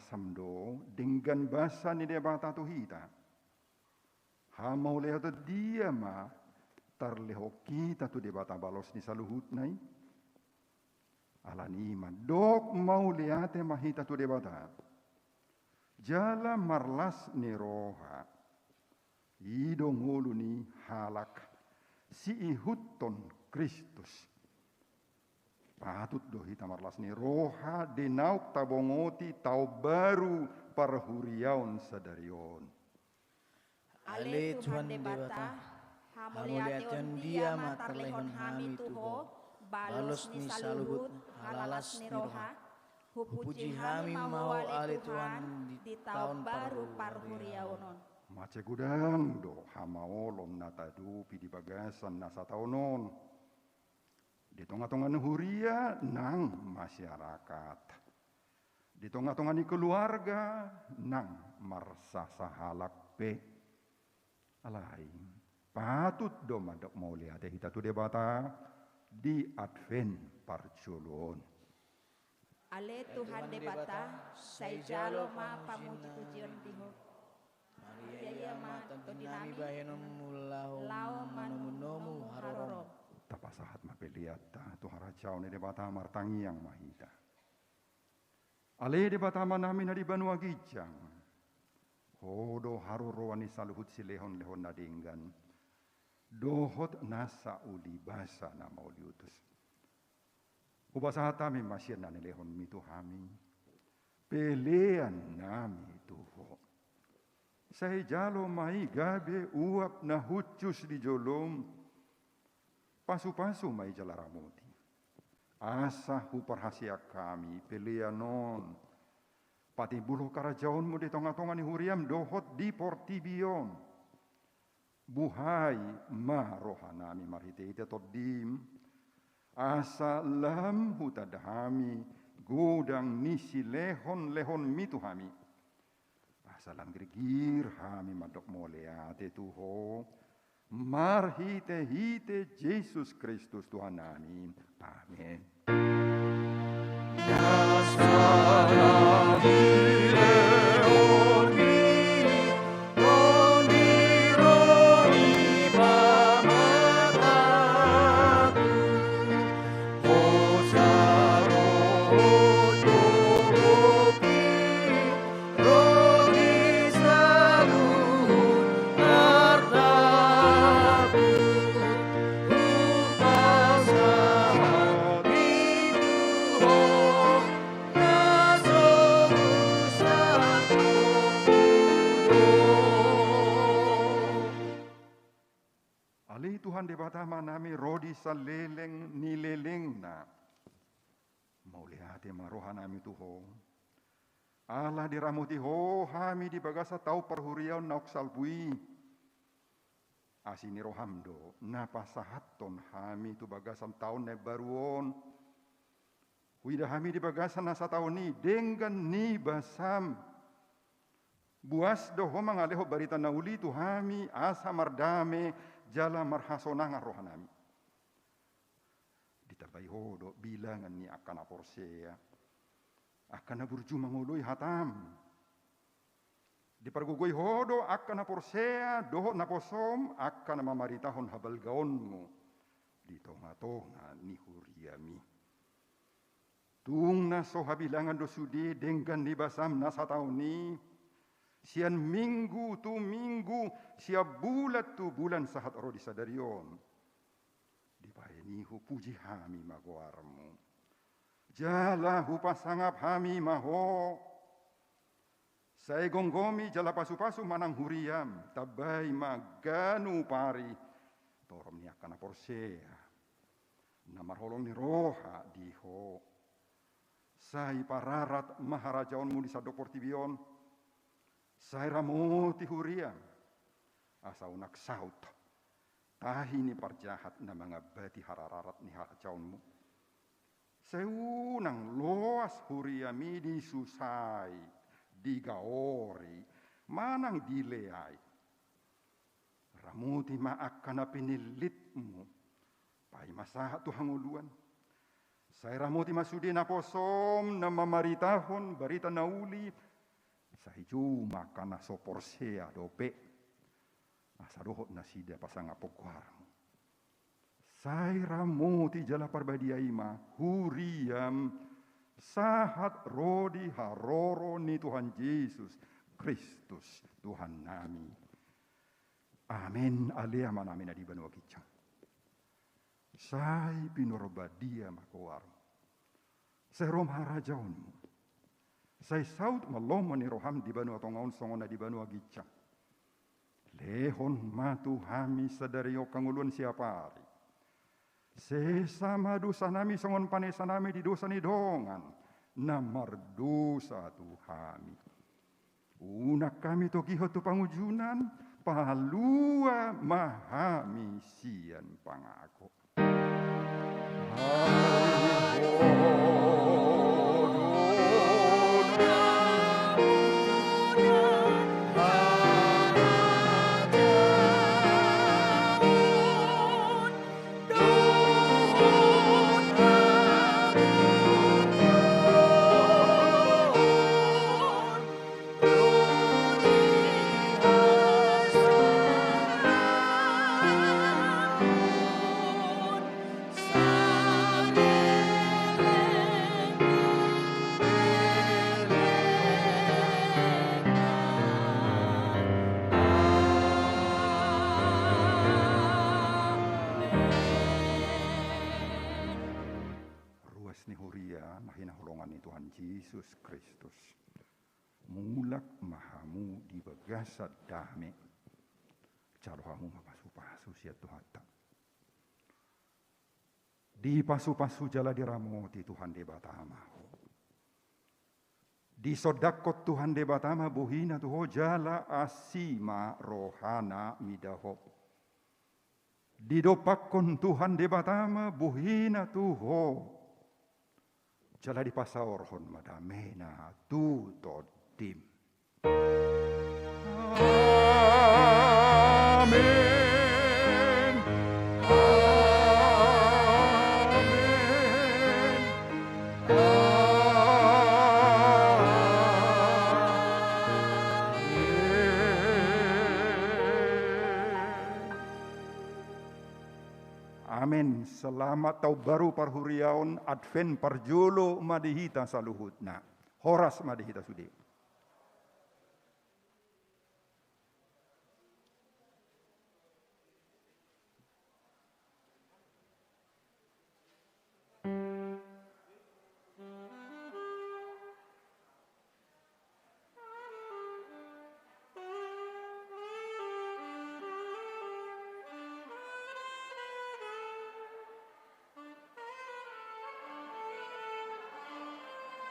Sam do denggan basa ni Debata tu hita. Hamauliateon dia ma tarlehon hita tu Debata balos ni saluhutna i. Alani i mandok mauliate ma hita tu Debata. Jala marlas ni roha. I do ngolu ni halak siihuthon Kristus. Patut do hita marlas ni roha di naung tabongoti taon baru parhuriaon sadari on. Ale Tuhan Debata, hamauliateon dia ma tarlehon hami tu Ho, balos ni saluhut halalas ni roha. Hupuji hami ma Ho ale Tuhan di taon baru parhuriaon on. Mansai godang do hamaolon na taadopi di bagasan na sataon on. Di tongatonga ni huria nang masyarakat. Di tongatonga ni keluarga nang marsasahalak pe. Alai, patut do mandok mauliate hita tu Debata di Advent parjolo on. Ale Tuhan Debata, sai jalo ma pamujipujion di Ho. Maria ma tondinami, bahenonmu laho manomunomu harorom. Tapasahat ma peleanta tu harajaon ni Debata, martangiang ma hita. Ale Debata Amanami na di banua ginjang, Ho do haroroan ni saluhut silehonlehon na denggan dohot nasa uli basa na mauliutus. Hupasahat hami ma sian na nilehonmi tu hami peleannami tu Ho. Sai jalo ma i gabe uap na hushus di jolom. Pasupasu ma i jala ramoti, asa huparhaseang hami pelean on. Patimbulhon harajaonmu di tongatonga ni huriam dohot di portibi on. Buhai ma rohanami marhitehite Tondim, asa lam hutanda hami godang ni silehonlehonmi tu hami. Asa lam girgir hami mandok mauliate tu Ho, marhitehite Jesus Kristus Tuhannami. Amen. Ale Tuhan Debata Amanami, ro di saleleng ni lelengna. Mauliate ma rohanami tu Ho. Ala diramoti Ho hami di bagasan taon parhuriaon naung salpu i. Asi ni roham do na pasahathon hami tu bagasan taon na imbaru on. Huida hami di bagasan na sataon i denggan ni basam. Buas do Ho mangalehon barita na uli tu hami asa mardame jala marhasonangan rohanami. Ditambai Ho do bilangan ni angka na porsea, angka na burju mangoloi hatam. Dipargogoi Ho do angka na porsea dohot naposom, angka na mamaritahon habalgaonmu di tongatonga ni huriami. Tung na so habilangan do sude denggan ni basam na sataon i, sian minggu tu minggu, sian bulan tu bulan sahat ro di sadari on. Dibahen i hupuji hami ma goarmu. Jala hupasangap hami ma Ho. Sai gomgomi jala pasupasu ma nang huriam, tambai ma ganup ari torom ni angka na porsea na marholong ni roha di Ho. Sai pararat ma harajaonmu di sandok portibi on. Sai ramoti huriam asa unang saut tahi ni parjahat na mangambati harararat ni harajaonmu. Sai unang loas huriami disusai, digaori, manang dileai. Ramoti ma angka na pinillitmu, paima sahat tu hangoluan. Sai ramoti ma sude naposom na mamaritahon barita na uli Sai jumangka na so porsea dope, asa dohot nasida pasangaphon goarmu. Sai ramoti jala parbadia i ma huriam sahat ro di haroro ni Tuhan Jesus Kristus Tuhannami. Amen. Ale Amanami na di banua ginjang, sai pinarbadia ma goarmu. Sai ro ma harajaonmu. Sai saut ma lomo ni roham di banua tonga on songon na di banua ginjang. Lehon ma tu hami sadari on hangoluan siapari. Sesa ma dosanami songon panesanami di dosa ni dongan na mardosa tu hami. Unang hami togihon tu pangunjunan, palua ma hami sian pangago. Ruas ni huria na hinaholongan ni Tuhan Jesus Kristus. Mulak ma hamu di bagasan dame. Jalo hamu ma pasupasu sian Tuhanta. Dipasupasu jala diramoti Tuhan Debata ma ho. Disondangkon Tuhan Debata ma bohina tu ho jala asi ma rohana mida ho. Didompakkon Tuhan Debata ma bohina tu ho. Jala dipasaorhon ma damena tu tondim. Amen. Amen. Amen. Amen. Selamat Taon Baru parhuriaon, Advent parjolo ma di hita saluhutna. Horas ma di hita sude.